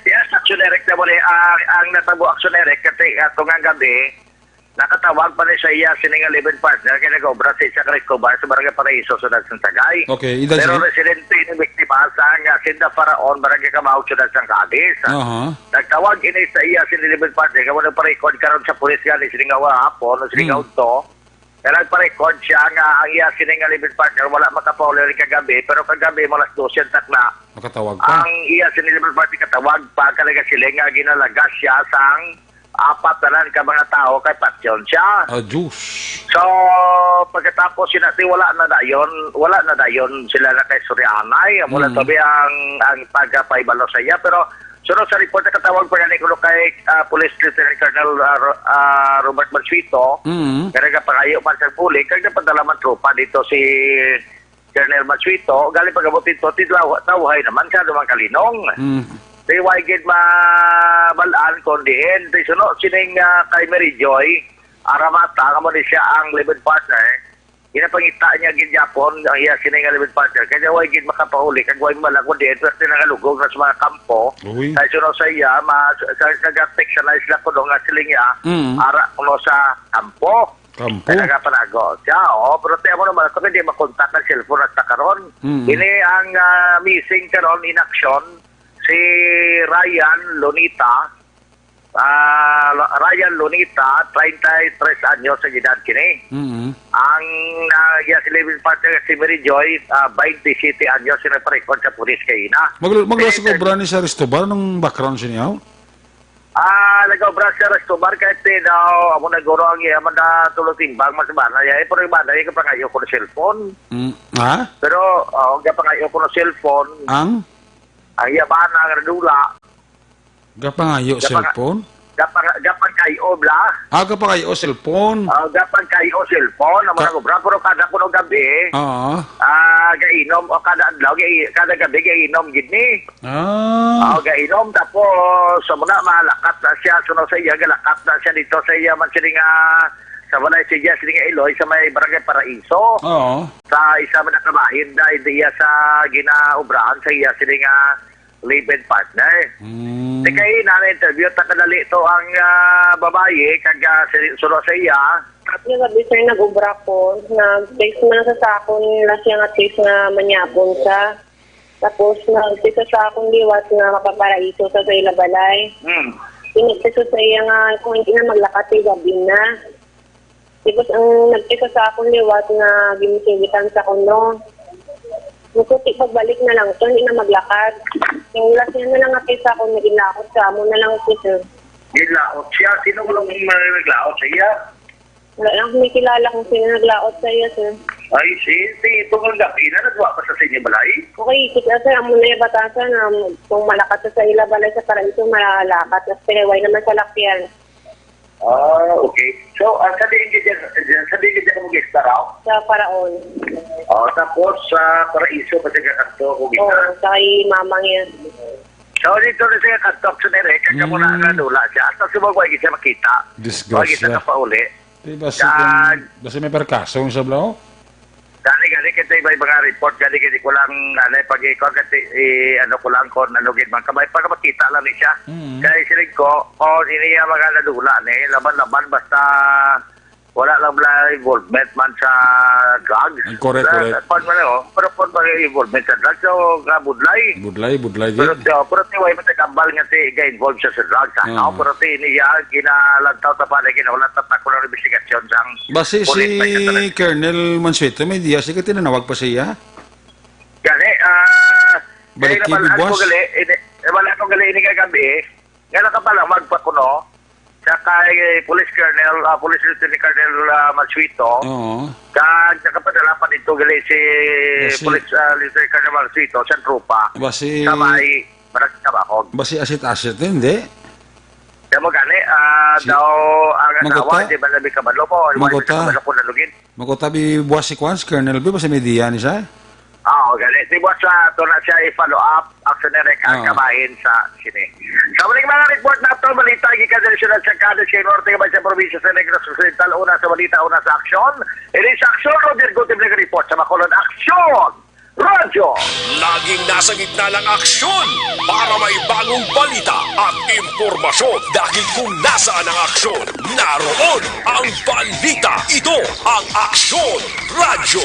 Yes, Action Eric na muli. Ah, ang natabo, Action Eric, kasi atong nga gabi, nakatawag pa ni sa iya sini nga live-in partner kay nag-obra sa isa ka Escobar sa Barangay Paraiso, Siyudad sang Sagay. Okay, edad Pero siya? residente ni biktima sa nga Hacienda Faraon, Barangay Kamaog, Siyudad sang Cadiz. Aha. Nagtawag ini sa iya sini live-in partner nga wala pa-record karon sa pulis gani sini nga hapon o sini nga Mm. udto. Nga nagpa-record siya nga ang iya sini nga live-in partner wala makapauli kagabi, pero kagabi mga alas dose ang takna. Makatawag pa. Ang iya sini live-in partner katawag pa, kay nagasiling nga ginalagas siya sang apat na lang ka mga tao kay patyon siya. Ah, Diyos. So, pagkatapos sina, di wala na dayon, wala na dayon sila na kay Surianay. Amo na Mm. tabi ang, ang pagkapaibalo sa iya. Pero, sunod sa report, nakatawag pa gani kuno kay, ah, Police Lieutenant Colonel, ah, Ro-, ah, Robert Mansueto, Mm. nga nagapangayo man sa bulig, kag napadala man tropa dito si Colonel Mansueto, galing pag-abot dito, tidlaw, tawhay naman siya, dumang kalinong. Mm. Di, way gid mabalaan kung diin. Di, suno, sining, ah, kay Mary Joy Aramata, nga mo ni siya ang live-in partner. Ginapangita niya gid yapon ang iya sini nga live-in partner. Kaya way gid makapauli, kag way malagod diin, pero nangalugog na sa mga kampo. Uy. Kaya suno sa iya, ma-, sa, sa, nag-text sa nice lang ko doon nga siling niya, Mm. ara kuno sa kampo. Kampo. Kaya nagapanago siya, oo. Pero tiyan mo naman, ako hindi makontak ang cellphone hasta karon. Mm. Ini ang, ah, missing karon in action, si Ryan Lunita. Ah, Ryan Lunita, treinta y tres anyos ang edad kini. Mm. Ang, ah, iya si live-in partner si Mary Joy, ah, twenty-seven anyos, yung nagpa-record sa pulis kay ina. Maglu-, magluwas Eh, ko, Brani, sa Restobar, anong background siya niya? Ah, nag-obra sa Restobar kahit di daw, amo na guro ang iya man na tulo timbang, mas bana iya. Eh, pero yung bana iya, kapangayo ko ng cellphone. Mm, ha? Pero, oh, kapangayo ko ng cellphone. Ang? Ang iya bana, ang nadula. Gapangayo Gapanga-, cellphone? gapanga-, gapangayo bla. Ah, gapangayo cellphone. Ah, gapangayo cellphone, amo Ka- na gobra. Pero kada kuno gabi, Oo. ah, gainom, o kada adlaw, gai-, kada gabi, gainom gid ni. Ah. Ah, gainom, tapos, sa muna, malakat na siya, suno sa iya, galakat na siya dito sa iya, man sini nga, sa balay siya, sini nga Iloy, sa may Barangay Paraiso. Oo. Sa isa man nakabahin, dahil iya sa ginaubrahan sa iya, sini nga live-in partner. Mm. Di kay na-interview, ta kadali to ang, ah, babayi, kag, ah, si-, suno sa iya. Yung gabi, sir, nag-ubra ko. Nag-text man sa, sa akon nila siya nga text nga manyapon siya. Tapos, nag-text sa akon liwat nga mapaparaiso sa, sa ila balay. Hmm. Pinagtext sa iya nga kung hindi na maglakat, eh, gabi na. Tapos ang nagkita sa akon liwat nga ginsingitan sa kuno. Nagkuti pagbalik na lang to, hindi na maglakad. Yung last niya na lang nga sa akon, naglaot sa amo na lang ko, sir. Naglaot siya? Sino mo nang may naglaot sa iya? Wala lang may kilala kung sino naglaot sa iya, sir. Ay, si, si, itong ang gabi na, nagwa pa sa inyo balay? Okay, kita, sir, amo na yung batasan, um, kung malakat sa ila balay sa Paraiso, malakat. Tapos pinaway naman sa lakyan. Ah, okay. So, ah, sa diin ka dyan, dyan, sa diin ka dyan mo gista raw? Sa Paraon. Oh, tapos sa Paraiso pa sa Gakanto ko Oo, gista. Sa kay mama niya. So, dito na sa Gakanto, sa nere, kaya mo na Mm. nadula siya. Tapos sumagway siya makita. Disgrasya. Wag kita pauli. Di ba si Yan. Kung, basta may perkaso yung sabla, oh? Gani, gani, kita iba, iba nga report, gani, gani ko lang, ano, pag ikaw, kasi, eh, ano ko lang, kung ano, gid man, kamay, pag makita lang ni siya. Mm. Kaya siling ko, oh, ini yung mga nadula ni, laban-laban, basta wala lang bala involvement man sa drugs. Ang correct, Sa, correct. Sa, pag wala, oh, pero pag may involvement sa drugs, so, nga budlay. Budlay, budlay, Pero, gid. So, pero tiway, matagambal nga si, ga-involve siya sa drugs, ha? Ah. Oh, pero ti niya, ginalantaw sa pala, ginawalan sa tako ng investigasyon sang Basi si pulis, may kasalan. Colonel Mansueto, may diya, sige, tinanawag pa siya? Gani, ah, Balik kay nabalaan ko buwas. Gali, ini, nabalaan ko gali ini nga gabi, nga nakapalamag pa kuno sa kay Police Colonel, ah, Police Lieutenant Colonel, ah, Masuito. Oo. Kag nakapadala pa dito gali si Basi Police, ah, Lieutenant Colonel Masuito sa tropa. Basi Sa may Barangay Tabacog. Basi asit-asit, hindi? Kaya mo gani, ah, Si daw ang asawa, Maguta? Hindi ba nabi kabalo mo? Hindi ba Maguta? Kabalo ko nalugin? Magkutabi buwas si Kwan, si Colonel B, basta may diya ni siya. Oo, gani. Di buwas sa ito na siya i-follow up ang sinerek ang Oo. Kabahin sa sini. Sa muling mga report na ito, balita gikan sa Nasyonal sa Cadiz, kay Norte, kabay sa probinsya sa Negros Occidental, una sa balita, una sa aksyon. Ini sa aksyon, Roger Gutib nag-report sa Bacolod. Aksyon! Radyo! Laging nasa gitna ng aksyon para may bagong balita at impormasyon. Dahil kung nasaan ang aksyon, naroon ang balita. Ito ang Aksyon Radyo.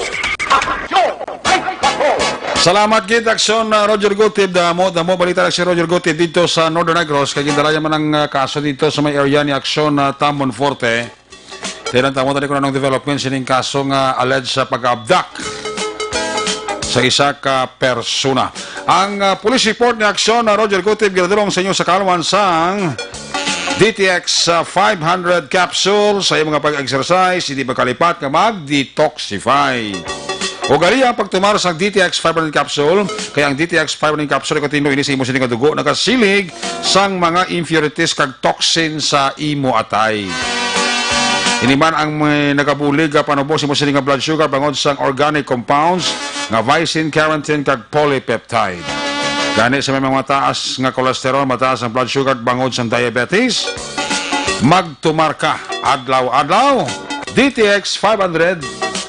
Salamat gid, Aksyon, uh, Roger Gutib. Damo, damo balita na si Roger Gutib dito sa Northern Negros. Kay gindalayan man ang, uh, kaso dito sa may area ni Aksyon, uh, Tambon Forte. Tinan ta mo tani kung anong development sining kaso nga alleged sa pag-abduct sa isa ka persona. Ang, ah, police report ni Aksyon na Roger Gutib ginadulong sa inyo sa kaluman sang D T X, ah, five hundred capsule sa iyong mga pag-exercise, hindi magkalipat nga mag-detoxify. Ugali ang pagtumar sang D T X five hundred capsule, kay ang D T X five hundred capsule, continue ini sa imo sini nga dugo, nagasilig sang mga impurities kag toxin sa imo atay. Ini man ang may nagabulig nga panubo sa imo sini nga blood sugar bangod sang organic compounds nga vicin, carotene, kag polypeptide. Gani sa may mga mataas nga cholesterol, mataas ang blood sugar bangod sang diabetes, magtumar ka adlaw-adlaw. D T X five hundred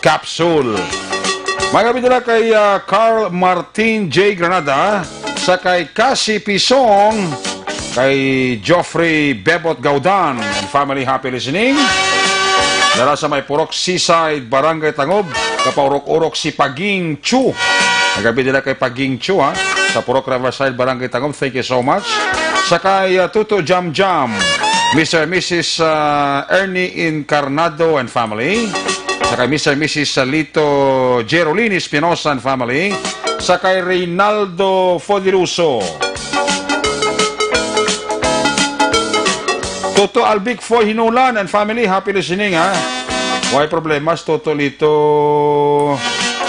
capsule. May gabi nila kay, ah, Carl Martin J Granada, sa kay Cassie Pisong, kay Geoffrey Bebot Gaudan and family, happy listening. Dala sa may Purok Seaside, Barangay Tangob, kapaurok-urok si Paging Chu. May gabi nila kay Paging Chu, ha, sa Purok Riverside, Barangay Tangob. Thank you so much. Sa kay, ah, Tuto Jam Jam, Mister and Missus, ah, Ernie Incarnado and family. Sa kay Mister and Missus Salito Jerolini Espinosa and family. Sa kay Reynaldo Fodiluso. Toto Albic Foy Hinulan and family, happy listening, ha? Way problema si Toto Lito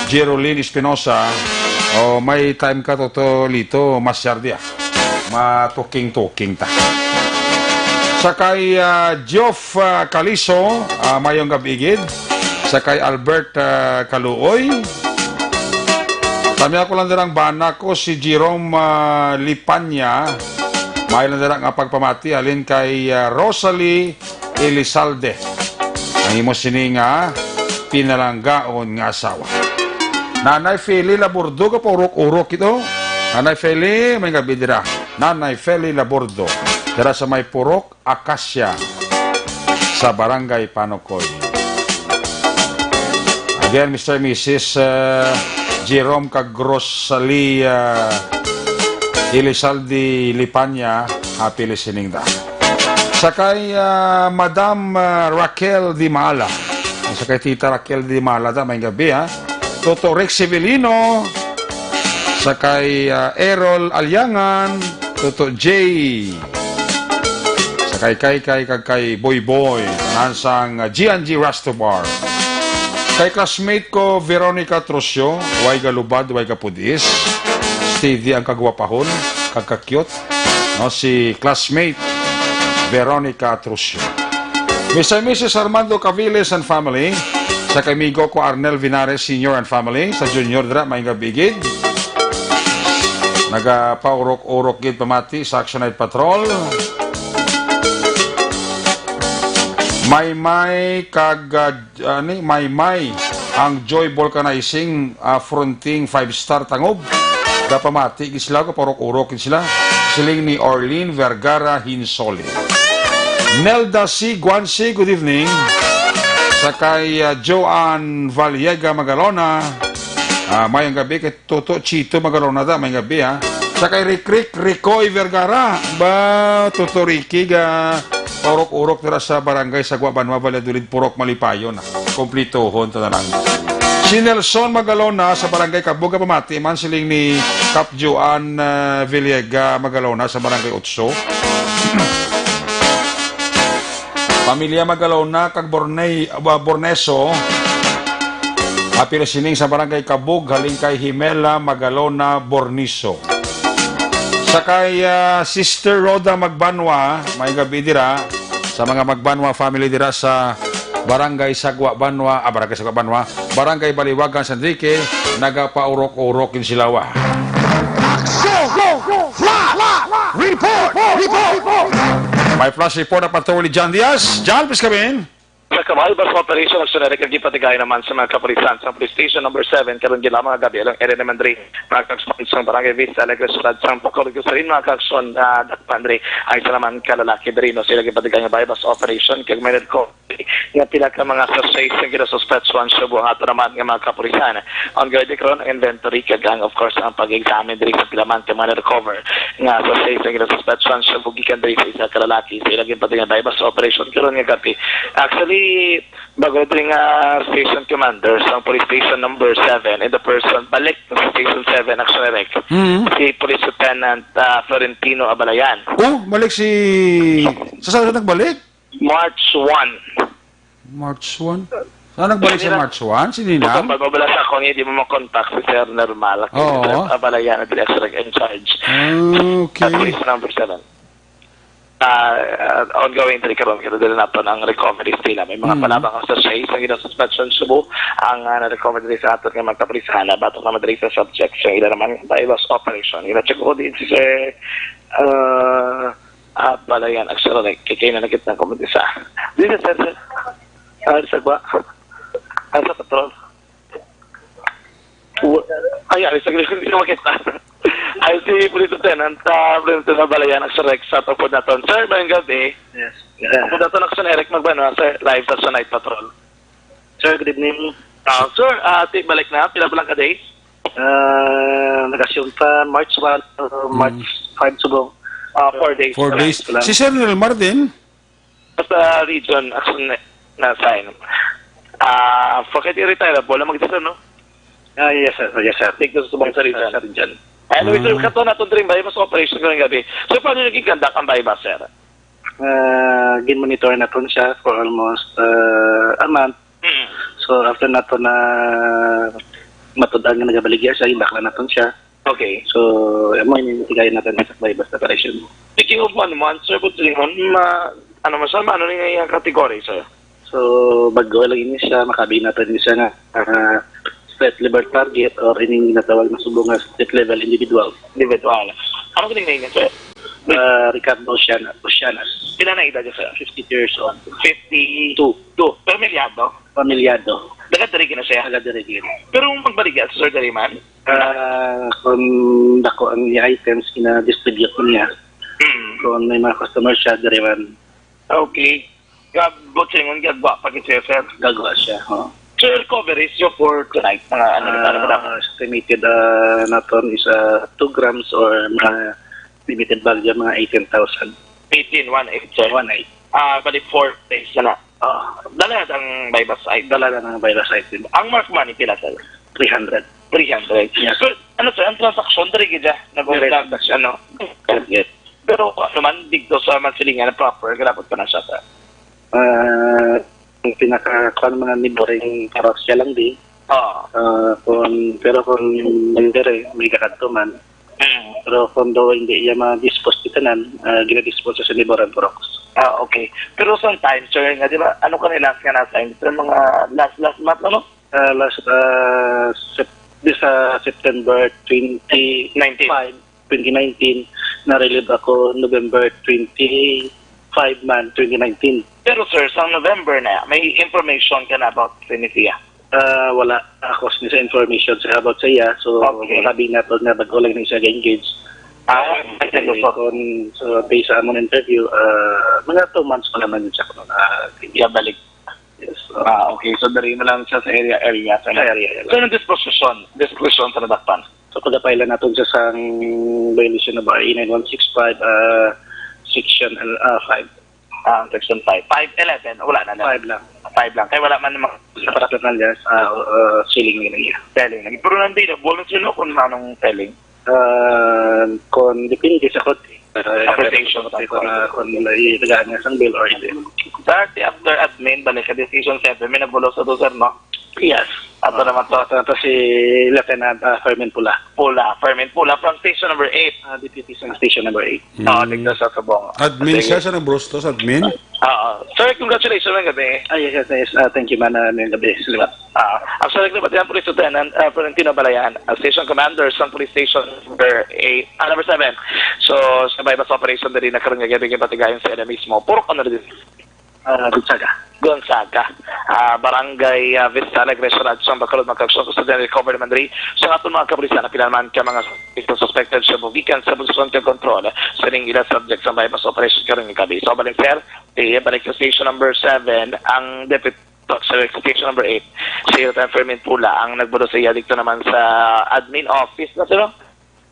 Jerolyn Espinosa. O, may time ka, Toto Lito, masyar diya. Matuking-tuking ta. Sa kay, ah, Geoff, ah, Caliso, ah, mayong gabi gid. Sa kay Albert, ah, Kaluoy. Kami ako lang dirang bana ko si Jerome, ah, Lipanya. May lang dira nga pagpamati halin kay, ah, Rosalie Elizalde. Ang imo sini nga pinalanggaon nga asawa. Nanay Feli Labordo, kapaurok-urok ito. Nanay Feli, may gabi dira. Nanay Feli Labordo, dira sa may Purok Acacia, sa Barangay Panukoy. Again, Mister and Missus, uh, Jerome kag Rosalia Elizalde Lipanya, happy listening da. Sa kay, uh, Madam, uh, Raquel Dimala. Sa kay Tita Raquel Dimala da, may gabi, ha. Toto Rex Severino. Sa kay, uh, Errol Aliangan. Toto J. Sa kay, kay, kay, kag kay Boy Boy, tanan sang, ah, G and G Resto Bar. Kay classmate ko, Veronica Trocio, way galubad, way kapudis. Steady ang kagwapahon, kag ka-cute, no, si classmate Veronica Trocio. Mister and Missus Armando Caviles and family, sa kay amigo ko Arnel Vinares Senior and family, sa Junior dira, may gabi gid. Nagapaurok-urok gid pamati sa Action Night Patrol. Maymay kag, ah, ani, Maymay ang Joy Vulcanizing, ah, fronting five star Tangob. Gapamati gid sila, gapaurok-urok gid sila. Siling ni Orlean Vergara Hinsole. Nelda C. Guanci, good evening. Sa kay, ah, Joanne Valiega Magalona. Ah, mayong gabi kay Toto Chito Magalona da, may gabi, ha. Sa kay Rikrik Ricoy Vergara. Ba, Toto Ricky, ga, paurok-urok dira sa barangay Sagwa, Banwa, Valladolid, Purok Malipayon, ha. Kumplituhon to na lang. Si Nelson Magalona sa Barangay Kabug, pamati man siling ni Kap Joan, ah, Villegas Magalona sa Barangay Otso. Pamilya Magalona kag Borney, ah, Borneso, apil sining sa Barangay Kabug, halin kay Himela Magalona Borniso. Sa kay, ah, Sister Rhoda Magbanwa, may gabi dira sa mga Magbanwa family dira sa Barangay Sagwa Banwa, ah, Barangay Sagwa Banwa, Barangay Baliwagan, San Enrique, nagapaurok-urok in silawa. Action! Flash! Report! Report! May flash report ang Patrol ni John Diaz. John, please come in. Sa Kabaybas Operation, aksyon na rin kag ipatigayon naman sa mga kapulisan sa Police Station Number Seven karon gid lamang nga gabi along area naman diri, mga kaagsuman, sa Barangay Vista Alegre, Siyudad sang Bacolod. Gusto rin, mga kaagsuman, ah, dakpan diri ang isa naman ka lalaki diri, no, sa ilang ipatigayon nga buy-bust operation kag may nadko nga pila ka mga sachet sang ginasuspetsuhan shabu. Ato naman nga mga kapulisan, ongoing diri karon ang inventory kag ang, of course, ang pag-examine diri sa pila man ka mga na-recover nga sachet sang ginasuspetsuhan shabu gikan diri sa isa ka lalaki sa ilang ginpatigayon nga buy-bust operation karon nga gabi. Actually, bag-o diri nga station commander sang Police Station Number Seven in the person, balik sa Station Seven, Action Direct, Mm. si Police Lieutenant, ah, Florentino Abalayan. Oh, balik si... Sa saan siya nagbalik? March one. March one? Saan nagbalik sa Kanina. March one? Si Ninang? Pag mabala sa akong, hindi mo makontak si Sir Normal. Oo. Abalayan, ang director in charge. Ah, okay. At police number seven. Ah, ah, ongoing diri karon, kaya dili naton ang recovery nila. May mga Mm. palabang sa sachet sa ginasuspetsuhan shabu ang, ah, na-recover diri sa aton nga mga kapulisan. Batok naman diri sa subject sa ila naman, buy-bust operation. Ila check ko din si Sir, ah, Ah, pala yan. Actually, kay, kay na nakita ko mag-isa. Dito, sir, sir. Ah, sa ba? Ah, sa patrol. Wa-, ay, ay, saglit, hindi ko makita. Ay, si Police Lieutenant, ah, Police Lieutenant Balayan, Action Direct, sa tupod naton. Sir, mayong gabi. Yes. Tupod naton, Action Direct, magbano, sir, live sa, sa night patrol. Sir, good evening. Ah, sir, ah, ti-, balik na, pila pa lang ka days? Ah, nag-assume pa March one, uh, March Mm. five subong. Ah, four days Four pa lang. days. Lang. Si Sir Nelmar din? Sa region, actually, na, na-assign. Ah, bakit i-retire? Bola mag-isa, no? Ah, yes, sir. Yes, sir. Take those subong sa Yes, region. sir. Region. Anyway, sir, Ah. kato naton diri ang buy-bust operation karong gabi. So, paano naging conduct ang buy-bust, sir? Ah, gin-monitor naton siya for almost, ah, a month. Mm. So, after nato na matud-an nga nagabaligya siya, gibakla naton siya. Okay. So, amo ini, tigayon naton sa buy-bust operation. Speaking of one month, sir, pag tulingon, ma-, ano man siya, ano ni nga iyang category, sir? So, bago lang ini siya, makabi naton ini siya nga, ah, street level target or ining ginatawag na subong nga street level individual. Individual. Ano galing na yun, sir? Ah, Ricardo Oceana-, Oceanas. Pila na edad niya, sir? Fifty years old. Fifty-two. Two. Pamilyado? Pamilyado. Taga diri gina siya? Taga diri gina. Pero magbaligya sa Sir Dariman? Ah, kung dako ang iya items, gina-distribute mo niya. Hmm. Kung may mga customer siya, diri man. Okay. Gabot sa ingon, gagwa pa gid siya, sir. Gagwa siya, oo. Sir, recovery ratio for tonight, mga ano, ano ba dapat? Ah, estimated, ah, naton is, ah, two grams or mga limited value, mga eighteen thousand. Eighteen, one eight, sir. One eight. Ah, bali four days na na. Ah, dala ang buy-bust item. Dala na ang buy-bust item. Ang marked money, pila, sir? Three hundred. Three hundred. Yes. So, ano, sir, ang transaction, diri gid siya, nag-, Direct transaction. Ano? Yes. Pero, ano man, dito sa Mansilingan, proper, grabe pa na siya, sir. Ah, ang pinaka, kuwan, mga neighboring parokya lang di. Oo. Ah, kung, pero kung hindi rin, may kakadto man. Mm. Pero kung daw hindi iya ma-dispose di tanan, ah, ginadispose sa neighboring parokya. Ah, okay. Pero sometimes, sir, nga, di ba, ano ka nila nga nasa, sa mga last, last month, ano? Ah, last, ah, Sep-, di sa September twenty-five, Nineteen. Twenty nineteen, na-relieve ako November twenty-five man, twenty nineteen. Pero, sir, sa November na, may information ka na about Trinithia? Ah, wala. Ako sa information sa about sa iya. So, Okay. Sabi na to nga bago lang ni siya ga-engage. Ah, Eh, okay. Kung, so, based sa among interview, ah, mga two months pa naman yun siya kung, ah, Iya, balik. Yes. Ah, okay. So, diri na lang siya sa area, area, sa Sa area, area. So, anong disposition? Disposition sa nadakpan? So, pagapailan naton siya sang violation of R A nine one six five, ah, section, ah, five. Ah, section five. Five eleven, wala na lang. Five lang. Five lang. Kaya wala man mga Sa personal, yes. Ah, uh, selling nila iya. Selling. Pero nandito, bonus yun, no, kung anong selling. Ah, kung depende sa kotse. Ah, Appreciation sa kotse, kung, ah, kung nila ilagaan niya sang bill or hindi. Dati after admin, balik ka decision seven, may nagbulos sa to, sir, no? Yes. Ato naman to. Ato na to si Lieutenant, ah, Fermin Pula. Pula, Fermin Pula from station number eight. Ah, deputy sa station number eight. Oo, Mm. dito sa Subong. Admin Sige. siya, siya nagbulos to sa admin? Oo. Sir, congratulations, maayong gabi. Ah, yes, yes, yes. Ah, thank you, man. Ah, maayong gabi. Salamat. Ah, actually, nabatian Police Lieutenant, ah, Florentino Balayan, ah, Station Commander sa Police Station number eight, ah, number seven. So, sa Baybas Operation, dali na karon nga gabi, patigayon sa ila mismo. Purok ano din? Ah, Gonzaga. Gonzaga. Ah, Barangay, ah, Vista, Iglesia, Radyo, San Bacolod, magkaaksyon sa President Recovery Mandri. Sa aton mga kapulisan, na pila man ka mga suspected sa bugikan sa posisyon kag kontrol sa ning ila subject sa Baybas Operation karon nga gabi. So, balik, sir, eh, balik sa station number seven, ang deputy, sorry, sa station number eight, si Lieutenant Fermin Pula, ang nagbulo sa iya dito naman sa admin office na, sir, no?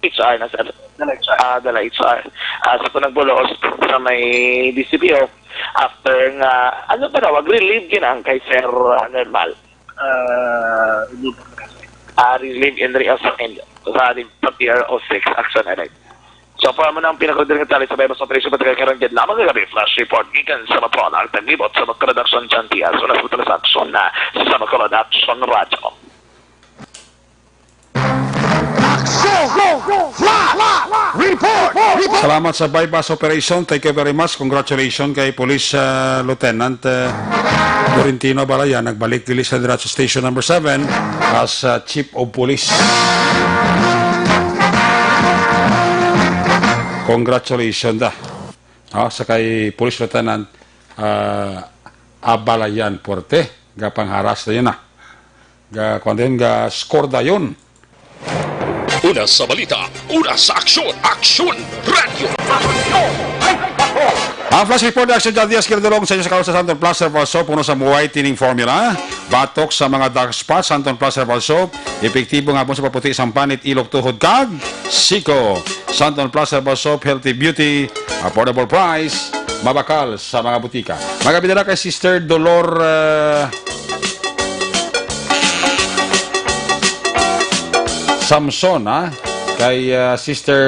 H R na, sir. Dala H R. Ah, dala H R. Ah, sa ko nagbulos sa may D C P O, after nga, ano ba tawag, relieve yun ang kay Sir, ah, Normal. Ah, hindi ko makasal. Ah, relieve and reassigned sa di pa P R O six, action alert. So, para mo na ang pinakadiri nga tali sa Baybas Operation, pagkakaroon dyan lamang nga gabi, flash report gikan sa Maprona, ang taglibot sa Maprona Action Chantias, una sa Maprona sa Action na sa Maprona Action Radyo. Action! Flash! Report! Report! Salamat sa Baybas Operation. Thank you very much. Congratulations kay Police, uh, Lieutenant, uh, Florentino Balayan. Nagbalik dili sa diretso Station number seven as, uh, Chief of Police. Congratulations, da. Ah, sa kay Police Lieutenant, ah, Abalayan Puerte. Gapangharas na yun, ah. Ga, kuwan din, ga score dayon. Una sa balita, una sa aksyon, Aksyon Radio. Ang flash report ni Action John Diaz Kirdulong sa inyo sa kausa sa Santon Plus Herbal Soap, puno sa Muay Tining Formula. Batok sa mga dark spots, Santon Plus Herbal Soap. Epektibo nga sa paputi sang panit, ilok, tuhod, kag siko. Santon Plus Herbal Soap, healthy beauty, affordable price, mabakal sa mga butika. Magabida na kay Sister Dolor, ah, Samson, ha? Kay, ah, Sister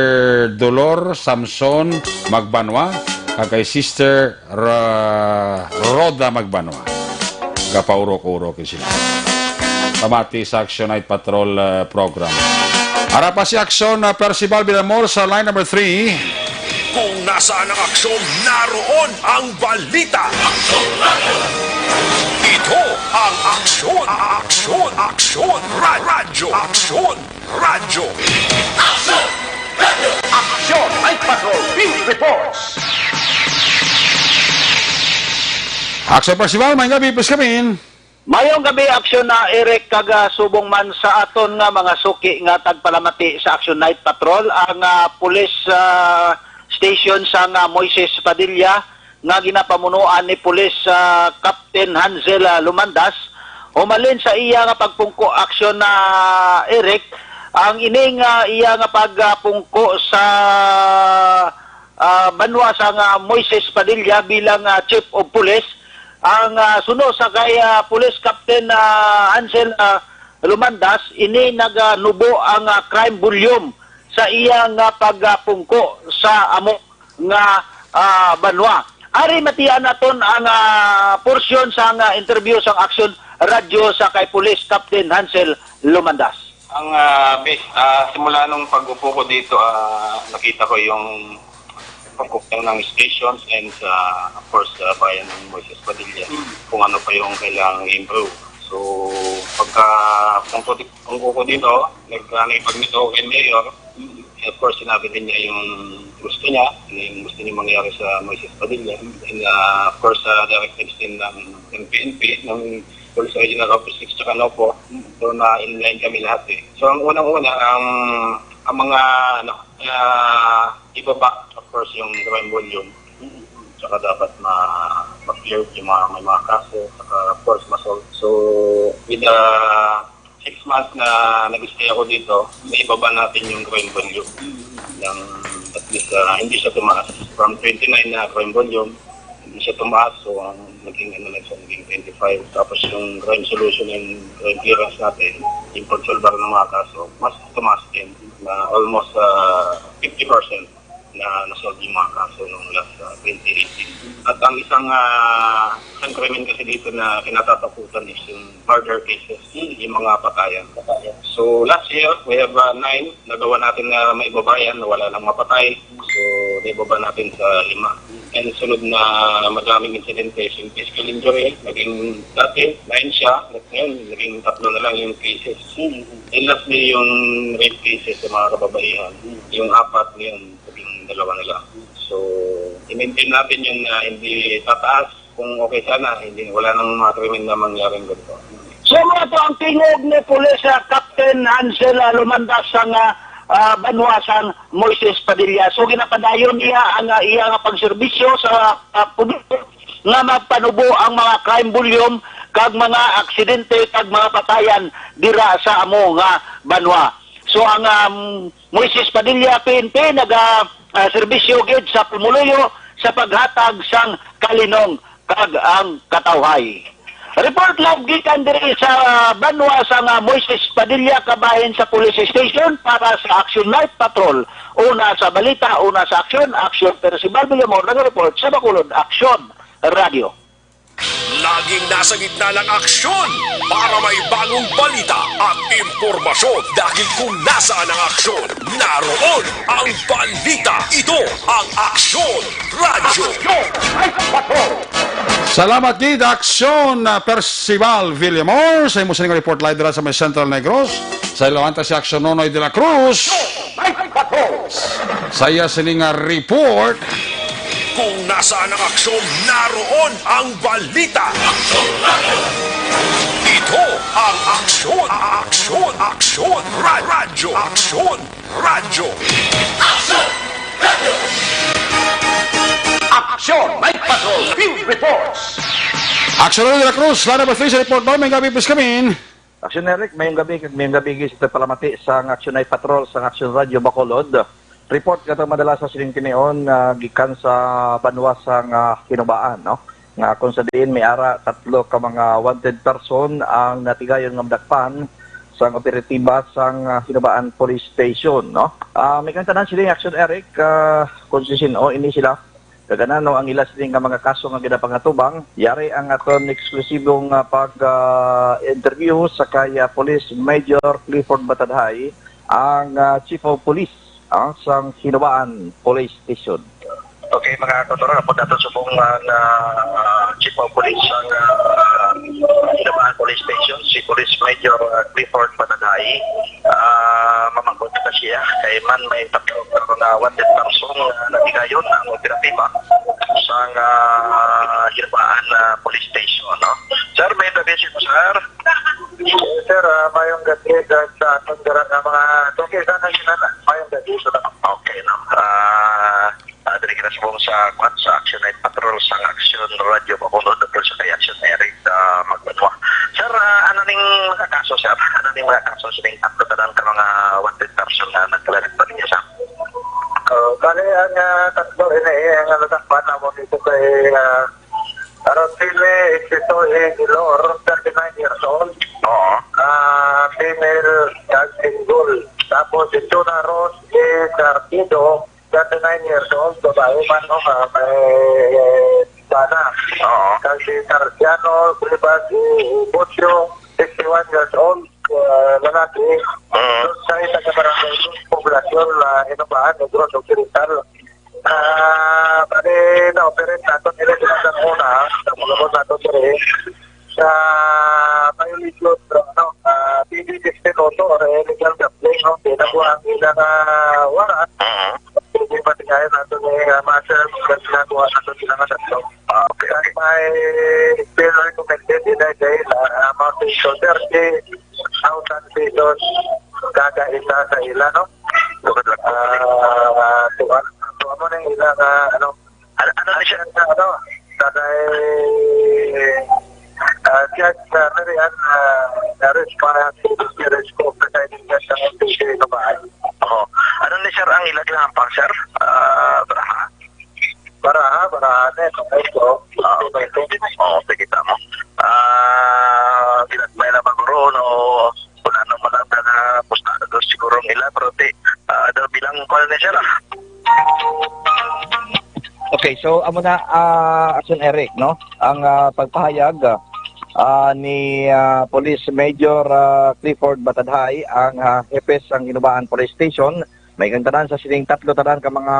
Dolor Samson Magbanwa, kag kay Sister Ra-, Rhoda Magbanwa. Gapaurok-urok sila. Pamati sa Action Night Patrol, ah, program. Ara pa si Action, ah, Percival Villamor sa line number three. Kung nasaan ang aksyon, naroon ang balita. Ito ang Aksyon, Aksyon, Aksyon, Ra-, Radyo, Aksyon, Radyo. Aksyon Night Patrol Field Reports. Action Percival, may gabi, please come in. Mayong gabi, Aksyon na Eric, kag, ah, subong man sa aton nga mga suki nga tagpalamati sa Action Night Patrol, ang, ah, police, ah, station sa nga Moises Padilla nga ginapamunuan ni Police, ah, Captain Hansel, ah, Lumandas, humalin sa iya nga pagpungko, Aksyon na Eric, ang ining, ah, iya nga pagpungko sa, ah, banwa sa nga Moises Padilla bilang, ah, Chief of Police, ang, ah, suno sa kay, ah, Police Captain, ah, Hansel, ah, Lumandas, ini naganubo ang, ah, crime volume sa iya nga pagpungko sa amo nga, ah, banwa. Ari, matian naton ang, ah, porsyon sa nga interview sang Aksyon Radyo sa kay Police Captain Hansel Lumandas. Ang, ah, base, ah, simula nung pag-upo ko dito, ah, nakita ko yung pagkukulang ng stations and sa, of course, sa bayan ng Moises Padilla, kung ano pa yung kailangang i-improve. So, pagka, kung, kung ko dito, nag-, ah, nakipag-meet ako kay Mayor, of course, sinabi din niya yung gusto niya, yung gusto niya mangyari sa Moises Padilla. And, ah, of course, sa directives din ng, ng P N P, ng Police Regional Office six tsaka NOPO, so na-inline kami lahat eh. So, ang unang-una, ang, ang mga, ano, ah, ibaba, of course, yung crime volume. Tsaka dapat ma-, ma-clear yung mga, may mga kaso, tsaka, of course, ma-solve. So, with the six months na nag-stay ako dito, naibaba natin yung crime volume. Ng, at least, ah, hindi siya tumaas. From twenty-nine na crime volume, Siya tumaas, so ang naging ano lang siya, naging twenty-five. Tapos yung crime solution and crime clearance natin, yung pag-solve ng mga kaso, mas tumaas din na almost ah, fifty percent na na-solve yung mga kaso nung last ah, twenty eighteen. At ang isang ah, isang krimen kasi dito na kinatatakutan is yung murder cases, yung mga patayan. So last year, we have uh, nine nagawa natin na maibabayan na wala nang mapatay. So naibaba natin sa lima. And sunod na madaming insidente is yung physical injury. Naging dati, nine siya. At ngayon, naging tatlo na lang yung cases. And lastly, yung rape cases sa mga kababaihan. Yung apat ngayon, naging dalawa na lang. So, i-maintain natin yun na hindi tataas. Kung okay sana, hindi, wala nang mga krimen na mangyaring ganito. So mga to ang tingog ni Police ah, Captain Hansel ah, Lumandas sang ah, ah, banwa sang Moises Padilla. So ginapadayon niya ang ah, iya nga pagserbisyo sa ah, publiko nga mapanubo ang mga crime volume kag mga aksidente kag mga patayan dira sa amo nga banwa. So ang um, Moises Padilla P N P naga ah, serbisyo gid sa pumuluyo sa paghatag sang kalinong kag ang katawhay. Report live gikan diri sa banwa sang ah, Moises Padilla kabahin sa police station para sa Action Night Patrol. Una sa balita, una sa aksyon, aksyon Percival Villamor nag-report sa Bacolod Aksyon Radio. Laging nasa gitna ng aksyon para may bagong balita at impormasyon dahil kung nasaan ang aksyon, naroon ang balita. Ito ang Aksyon Radyo. Salamat gid Aksyon ah, Percival Villamor sa imo sining report live dira sa may Central Negros. Sa Ilawanta si Aksyon Nonoy de la Cruz. Sa iya sini nga report. Kung nasaan ang aksyon, naroon ang balita. Ito ang Aksyon, Aksyon, Aksyon, Ra- Radyo, Aksyon, Radyo. Aksyon! Night Patrol Field Reports! Aksyon Nonoy de la Cruz, Lana Bafis, report mo, may gabi, please come in. Aksyon Eric, mayong gabi, kag mayong gabi gid sa palamati sa Action Night Patrol sa Action Radio Bacolod. Report kato madala sa sining tinion ah, gikan sa banwa sa nga Hinubaan, no? Nga kung sa diin may ara tatlo ka mga wanted person ang natigayon nga madakpan sa operatiba sa ah, Hinubaan Police Station, no? Ah, may kantanan sila Action Eric, ah, kung si sino, ini sila. Kag ano ang ila sini nga mga kaso nga ginapangatubang, yari ang aton eksklusibong ah, pag ah, interview sa kay ah, Police Major Clifford Batadhay, ang ah, Chief of Police ah, sang Hinubaan Police Station. Okay, mga kautoran, ako nato subong nga ah, Chief of Police sang ah, Hinubaan Police Station, si Police Major ah, Clifford Batadhay. Ah, mamangkot na siya kay man may tatlo ka mga wanted person nga natigayon ang operatiba sa ah, Hirbaan ah, Police Station, no? Sir, may intervention po, sir. Sir, ah, mayong gabi dahil sa aton dira nga mga tungkol sa kanina na. Mayong gabi sa mga Okay, no? Ah, ah, diri kita subong sa kwan sa Action Night Patrol sa Action Radio Bacolod, Patrol sa kay Action Eric ah, Magbanwa. Sir, ah, ano ning mga kaso, sir? Ano ning mga kaso sa ning tatlo tanan ka mga wanted person na nagkalalag pa ninyo, sir? Oh, bali, ang ah, tatlo ini, eh, ang natakpan namo dito kay ah, Rosile Exitoy Aguilor, thirty-nine years old. Oo. Ah, female, kag single. Tapos si Chona Rose E. Carpido, thirty-nine years old, babae man, no, ah, may bana. Oo. Kag si Tarciano Cuevas E. Bucio, sixty-one years old, ah, lalaki. Mm. Sa taga barangay Luz, Poblacion, ah, Hinubaan, Negros Occidental. Ah, bali, na-operate nato nila sila sa una, sa mga nato diri. Sa violation, ano, ah, P D sixteen auto or illegal gambling, no? Di na po ang ilang ah, warrant. Mhm. Hindi pa tingayan nato ni ah, Master, kasi nakuha nato sila nga tatlo. Ah, okay. Kaya may bail recommended din ay dahil ah, amount to thirty thousand pesos kada isa sa ila, no? Bukod lang po. Ah, tuwa. Tuwa mo na yung ilang, ah, ano, Ano, ano na siya? Ano, tatay, ah, Judge ah, Mary Ann ah, Naris, para sa Spirit ko, presiding judge ng M P C Kabahay. Oo. Ano ni sir ang ilag lampang, sir? Ah, baraha? Para ha, Sa ano, sa Maigo, ah, Maigo. Oo, sige, tama. Ah, ginagmay na ba, guro, no? Wala naman ang taga-, pusta na doon siguro ang ila, pero di, ah, daw bilang kuwan na siya na. Okay, so amo na, ah, Action Eric, no? Ang, ah, pagpahayag, ah, ah, ni, ah, Police Major, ah, Clifford Batadhay, ang, ah, hepe sang Ginubaan Police Station, may kang tanan sa sining tatlo tanan ka mga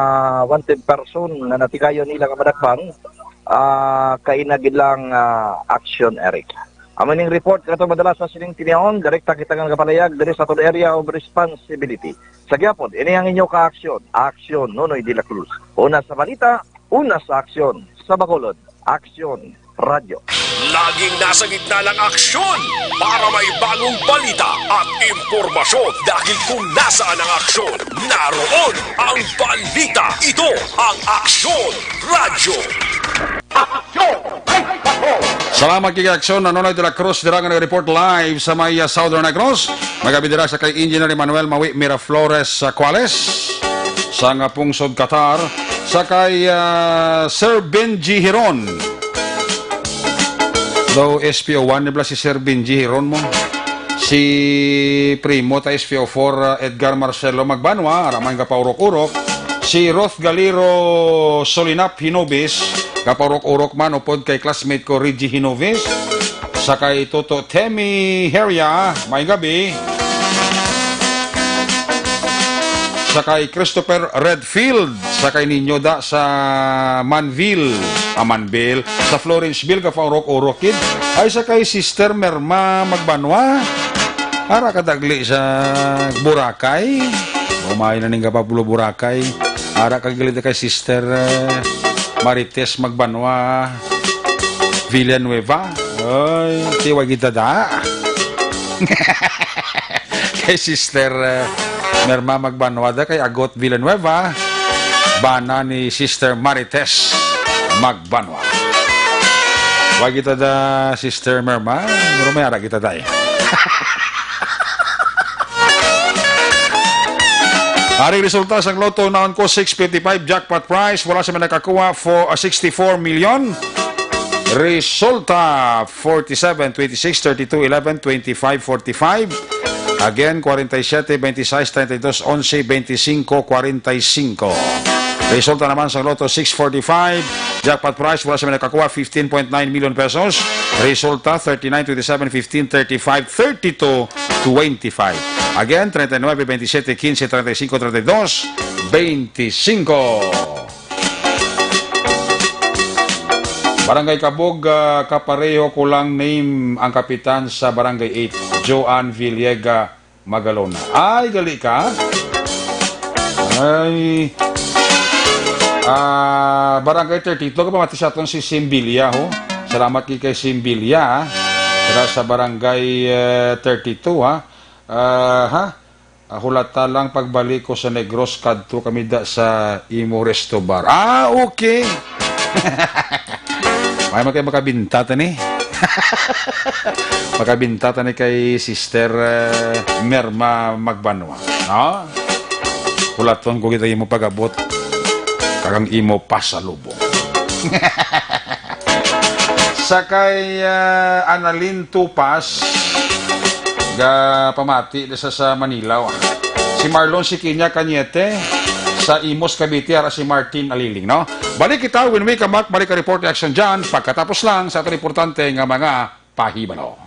wanted person na natigayon nila nga madakpan, ah, kaina gid lang, ah, Action Eric. Amo ning report kato madala sa sining tinion, direkta kita nga kapalayag diri sa aton area of responsibility. Sa gyapon, ini ang inyo ka-aksyon, Aksyon Nonoy de la Cruz. Una sa balita, una sa aksyon, sa Bacolod, Aksyon Radyo. Laging nasa gitna ng aksyon para may bagong balita at impormasyon. Dahil kung nasaan ang aksyon, naroon ang balita. Ito ang Aksyon Radyo. Salamat kay Aksyon Nonoy de la Cruz dira nga nag-report live sa may, uh, Southern Negros. Magabi dira sa kay Engineer Emmanuel Mawi Miraflores, uh, Cuales, sa nga pungsod Qatar, sa kay, uh, Sir Benji Hiron. Daw S P O one ni bala si Sir Benji Hiron mo. Si Primo ta S P O four, uh, Edgar Marcelo Magbanwa, ara man gapaurok-urok. Si Roth Galiro Solinap Hinobis, gapaurok-urok man upod kay classmate ko Reggie Hinobis. Sa kay Toto Temi Heria, may gabi. Sa kay Christopher Redfield, sa kay Ninyo da sa Manville, ah, Manville, sa Florenceville, gapaurok-urok kid. Ay, sa kay Sister Merma Magbanwa, ara ka dagli sa Boracay. Umay na ning Pablo Boracay. Ara ka gilid kay Sister, eh, Marites Magbanwa Villanueva. Oy, tiwag kita da. Kay Sister, eh, Merma Magbanwa da, kay Agot Villanueva, bana ni Sister Marites Magbanwa. Wag kita da, Sister Merma, pero may ara kita da eh. Aring resulta sang Lotto naon ko six fifty-five jackpot prize, wala sa may nakakuha for, uh, sixty-four million. Resulta, forty-seven, twenty-six, thirty-two, eleven, twenty-five, forty-five. Again, forty-seven, twenty-six, thirty-two, eleven, twenty-five, forty-five. Resulta naman sa Lotto six forty-five, jackpot prize, wala sa may nakakuha, fifteen point nine million pesos. Resulta, thirty-nine, twenty-seven, fifteen, thirty-five, thirty-two, twenty-five. Again, treinta y nueve, veintisiete, quince, treinta y cinco, treinta y dos, veinticinco. Barangay Kabog, ah, kapareho ko lang name ang kapitan sa Barangay eight, Joan Villega Magalona. Ay, gali ka? Ay, ah, Barangay thirty-two, kapamati sa aton si Simbilia, ho. Salamat kay, kay Simbilia, ah. Tara sa Barangay, eh, thirty-two, ha. Ah, ha? Ah, hulata lang pagbalik ko sa Negros, kadto kami da sa imo resto bar. Ah, okay. May man kay makabinta ta ni. Makabinta ta ni kay Sister, eh, Merma Magbanwa. No? Hulaton ko kita imo pag-abot. Kag ang imo pasalubong. Sa kay, ah, Annalyn Tupas, ga pamati sa, sa Manila, ah. Si Marlon Sikinya Cañete, sa Imus, Cavite, ara si Martin Aliling, no? Balik kita when we come back, balik ang report ni Action John, pagkatapos lang sa aton importante nga mga pahibalo.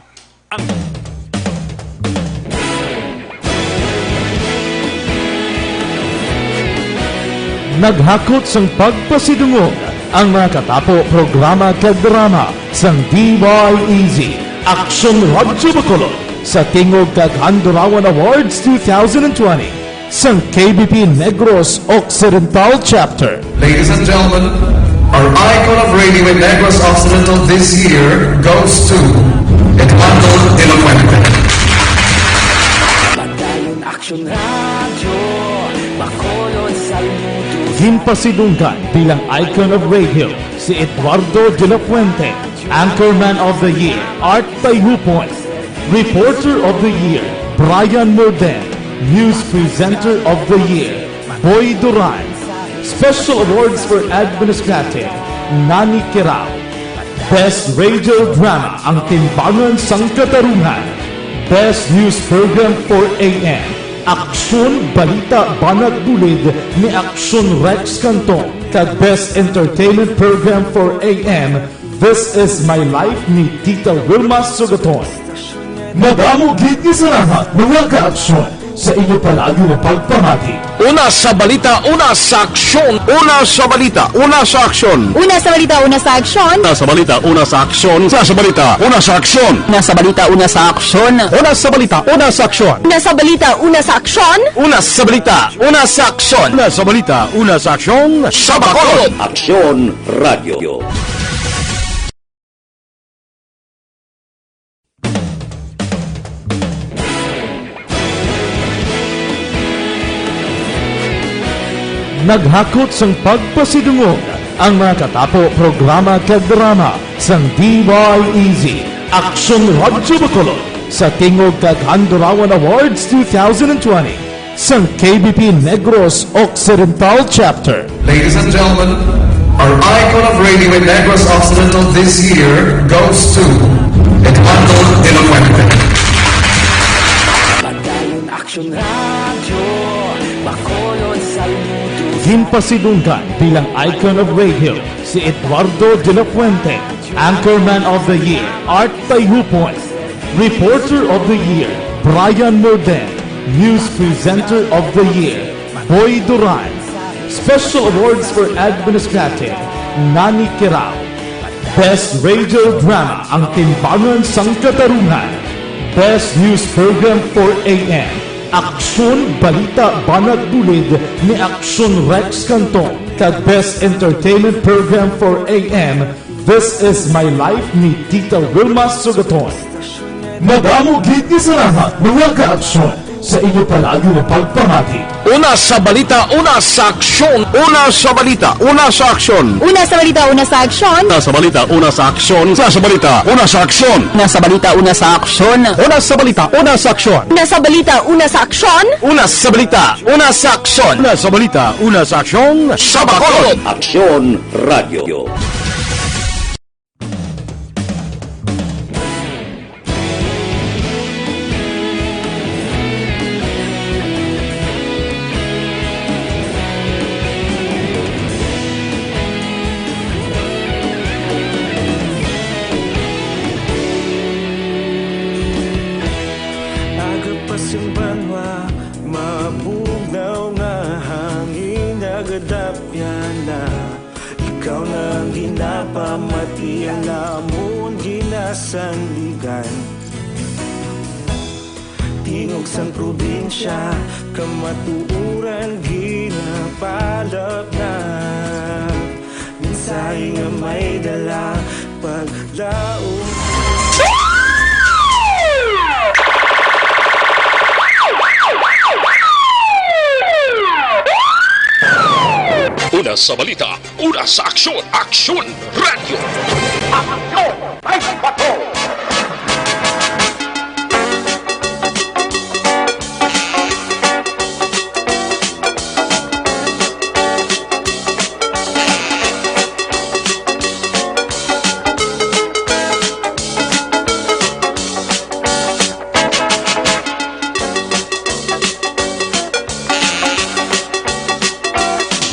Naghakot sang pagpasidungog ang mga katapo programa kag drama sang D Y E Z Action Radyo Bacolod sa Tingog kag Handurawan Awards two thousand twenty sang K B P Negros Occidental Chapter. Ladies and gentlemen, our icon of radio in Negros Occidental this year goes to Eduardo de la Fuente. Padayon Action Radio, Bacolod, Salmudo. Ginpasidunggan bilang icon of radio si Eduardo de la Fuente, Anchorman of the Year, Art Tayhupon, Reporter of the Year, Brian Morden, News Presenter of the Year, Boy Duran, Special Awards for Administrative, Nani Kirao. Best Radio Drama, Ang Timbangan sang Katarungan. Best News Program, four A M, Aksyon, Balita, Banat, Bulid ni Aksyon Rex Cantong, kag Best Entertainment Program, four A M, This Is My Life ni Tita Wilma Sugaton. Madamo gid nga salamat, mga ka-aksyon, sa inyo palagi nga pagpamati. Una sa balita, una sa aksyon. Una sa balita, una sa aksyon. Una sa balita, una sa aksyon. Una sa balita, una sa aksyon. Una sa balita, una sa aksyon. Una sa balita, una sa aksyon. Una sa balita, una sa aksyon. Una sa balita, una sa aksyon. Una sa balita, una sa aksyon. Una sa balita, una sa aksyon. Sa Bacolod. Aksyon Radio. Naghakot sang pagpasidungog ang mga katapo programa kag drama sang D Y E Z, Aksyon Radyo Bacolod, sa tingog kag Handurawan Awards two thousand and twenty. Sang K B P Negros Occidental Chapter. Ladies and gentlemen, our icon of radio in Negros Occidental this year goes to Eduardo de la Fuente. Padayon Aksyon Radyo, Bacolod, saludo. Ginpasidunggan bilang Icon of Radio si Eduardo de la Fuente, Anchorman of the Year, Art Tayhupon, Reporter of the Year, Brian Morden, News Presenter of the Year, Boy Duran, Special Awards for Administrative, Nani Kirao, Best Radio Drama, Ang Timbangan sang Katarungan, Best News Program, four A M, Aksyon, Balita, Banat, Bulid ni Aksyon Rex Cantong, kag Best Entertainment Program, four A M, This Is My Life ni Tita Wilma Sugaton. Madamo gid nga salamat, mga ka-aksyon, sa inyo palagi nga pagpamati. Una sa balita, una sa aksyon. Una sa balita, una sa aksyon. Una sa balita, una sa aksyon. Una sa balita, una sa aksyon. Una sa balita, una sa aksyon. Una sa balita, una sa aksyon. Una sa balita, una sa aksyon. Una sa balita, una sa aksyon. Una sa balita, una sa aksyon. Una sa balita, una sa aksyon. Sa Bacolod. Aksyon Radyo. Agapas ang banwa, mabugnaw nga hangin, nagadapyan na. Ikaw na ang ginapamati, ang amon ginasandigan. Tingog sang probinsya, kamatuoran ginapalapnap. Mensahe nga may dala, paglaom. Una sa balita, una sa aksyon, Aksyon Radyo. Aksyon! Ay, bato!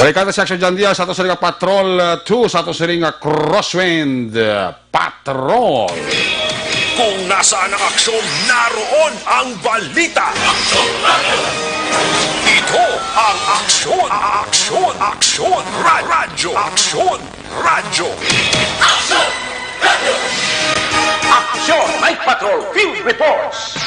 Balikan ta si Action John Diaz sa ato sining nga Patrol, uh, two, sa ato sining nga Crosswind, uh, Patrol. Kung nasaan ang aksyon, naroon ang balita. Ito ang Aksyon, Aksyon, Aksyon, Ra-, Radyo, Aksyon Radyo. Aksyon! Aksyon! Night Patrol Field Reports!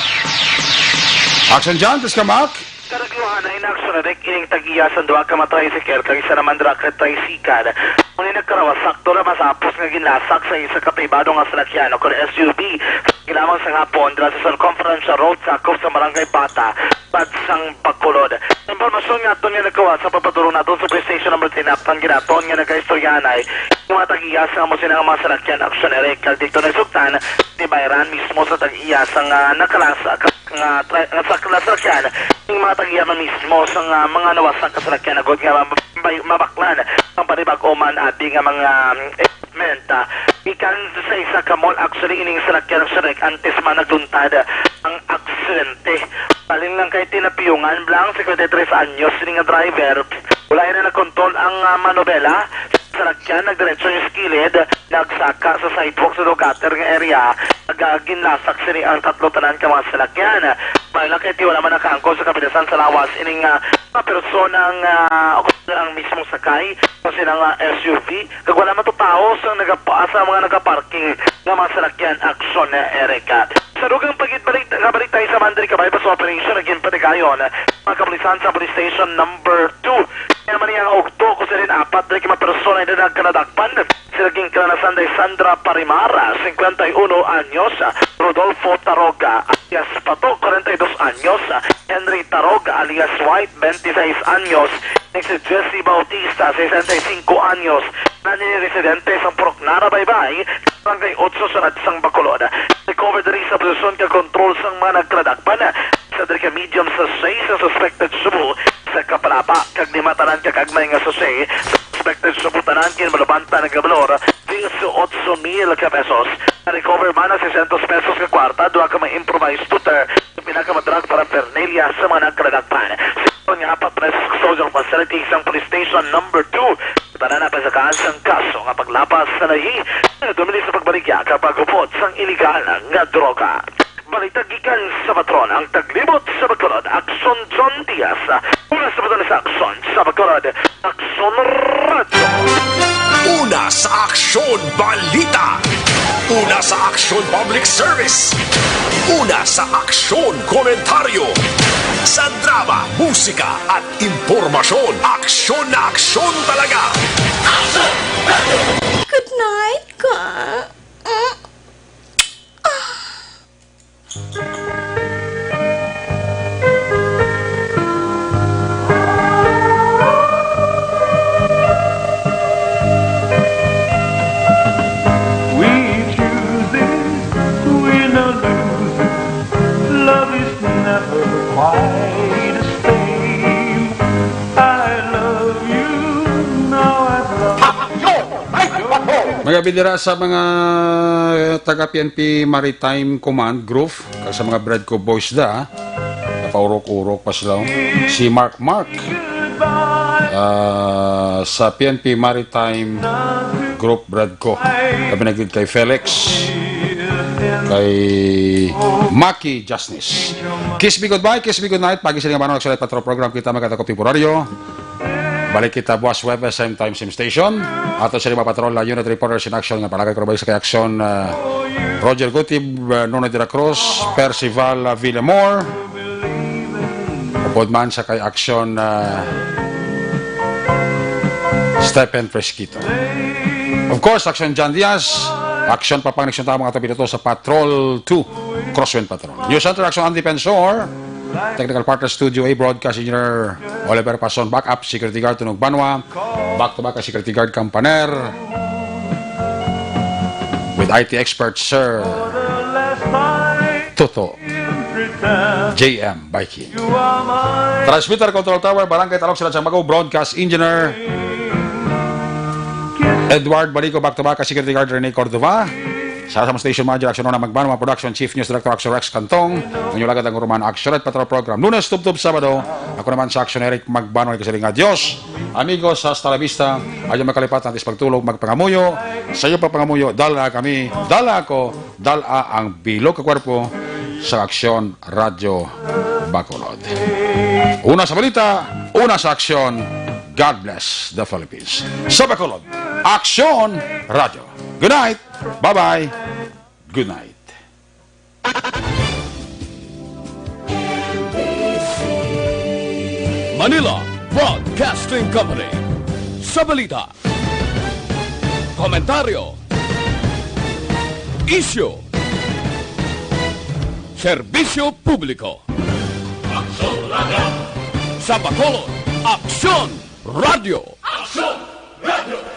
Action John, Tiskamak. Karagluhan na inaksyon na ining tag-iya sang duha ka motorsiklo kag isa naman truck nga tricycle. Amo ni nagkarawas sakto lamang sa apos nga ginlasak sa isa ka pribado nga salakyan o kon S U V sa lamang sa hapon dira sa Circumferential Road, sakop sa Barangay Bata, Badsang, Bacolod. Impormasyon nga aton nga nagkawat sa pagpadulong naton sa Police Station Number ten, aptan ginaton nga nagaistoryahanay ang mga tag-iya sa amo sina nga mga salakyan, aksyon, erek, kag dito nasugtan ni Bayran mismo sa tag-iya sa nga nakalasak nga tra-, nga sak-, nga salakyan, ang mga tag-iya man mismo sa nga mga nawasak nga salakyan, agod nga mab-, mabaklan Ang panibag-o man abi nga mga, um, equipment, ah, gikan sa isa ka mall, actually, ining salakyan sa Rec antes man nagluntad ang aksidente. Baling lang kay tinapiyungan lang, cincuenta y tres anyos ini nga driver. Wala na nakontrol ang, ah, manobela. Salakyan nagdiretso yung skilid, nagsaka sa sidewalk sa gutter nga area. Nagaginlasak sini ang tatlo tanan ka mga salakyan. Baling lang kay ti wala man nakaangkon sa kapidasan sa lawas ining, ah, mga personang, ah, o ang mismong sakay sa silang, ah, S U V, kag wala man to tawo sa nagapa-, sa mga nagaparking nga mga salakyan, Aksyon, eh, Erica. Sa dugang pagit-, balit-, nga balita sa Mandri Kabay pa sa operation, naging patigayon mga kapulisan sa Police Station Number Two. Kaya naman niya ang ugto ko sa rin apat na mga persona na nagkanadakpan. Sila ginkalanasan day Sandra Parimara, cincuenta y uno anyos, Rodolfo Taroga, alias Pato, cuarenta y dos anyos, Henry Taroga, alias White, veintiséis anyos, next si Jesse Bautista, sesenta y cinco anyos, na ni residente sa Purok Nara, Baybay, Barangay Otso, Sanad sang Bacolod. Recover diri sa posisyon ka kontrol sang mga nagkradakpan sa diri ka medium sa sachet sa suspected subo sa kapalapa kag lima tanan ka gagmay nga sachet sa suspected subo tanan kin malubanta nga balor diyes otso mil ka pesos. Na-recover man ang seiscientos pesos ka kwarta, duha ka mga improvised tutor, ang pinakamadrug paraphernalia sa mga nagkadagpan. Sa nga apat na social facility sang Police Station Number Two, tanan na pasakaan sang kaso nga paglapas sa lahi nga dumili sa pagbaligya kag pagupod sang iligal nga droga. Balita gikan sa patron, ang taglibot sa Bacolod, Aksyon John Diaz. Una sa patron sa Aksyon sa Bacolod, Aksyon Radyo. Una sa Aksyon Balita. Una sa Aksyon Public Service. Una sa Aksyon Komentaryo. Sa drama, musika, at impormasyon, aksyon na aksyon talaga. Good night, ka. Mm. We choose this, we no lose this. Love is never quite the same. I love you, now I've lost. Mga bidira sa mga taga P N P Maritime Command Group, kag sa mga Bradco Boys da, napaurok-urok pa sila, oh. Si Mark Mark, ah, sa P N P Maritime Group Bradco. Kami nagid kay Felix, kay Maki Jasnis. Kiss me goodbye, kiss me goodnight. Pagi sila nga manong nagsulat patro program kita magkatako temporaryo. Balik kita buwas Huwebes, same time, same station. Ato sila mga patrol na unit reporters in action nga palagay ko sa kay aksyon, ah, Roger Gutib, ah, Nonoy de la Cruz, Percival, ah, Villamor. Upod man sa kay aksyon, ah, Stephen Fresquito. Of course, aksyon John Diaz, aksyon Papang Nixon Tama, mga tapiloto sa Patrol Two, Crosswind Patrol. News Center, aksyon Andy Pensor. Technical partner, Studio A, Broadcast Engineer Oliver Pason, backup, Security Guard, Tunog Banwa, back to back, Security Guard, Kampaner, with I T expert, Sir Toto J M Baikin. Transmitter Control Tower, Barangay Talok, Siladsang Bago, Broadcast Engineer Edward Balico, back to back, Security Guard, Rene Cordova. Sa, sa station manager, Action Ona Magbanwa, production chief, news director, Action Rex Cantong, ang inyong lagad ang Roman Action at Patrol Program. Lunes, tubtob, Sabado, ako naman sa Action Eric Magbanwa, nagkasiling nga, Dios, amigos, hasta la vista, ayaw magkalipat natin sa pagtulog, magpangamuyo, sa iyo pagpangamuyo, dala kami, dala ako, dala ang bilog ka kwarpo sa Action Radyo Bacolod. Una sa balita, una sa aksyon, God bless the Philippines. Sa Bacolod, Action Radyo. Good night. Bye-bye. Good night. Manila Broadcasting Company. Sa balita, komentaryo, isyu, serbisyo publiko. Aksyon Radyo. Sa Bacolod, Aksyon Radyo. Aksyon Radyo.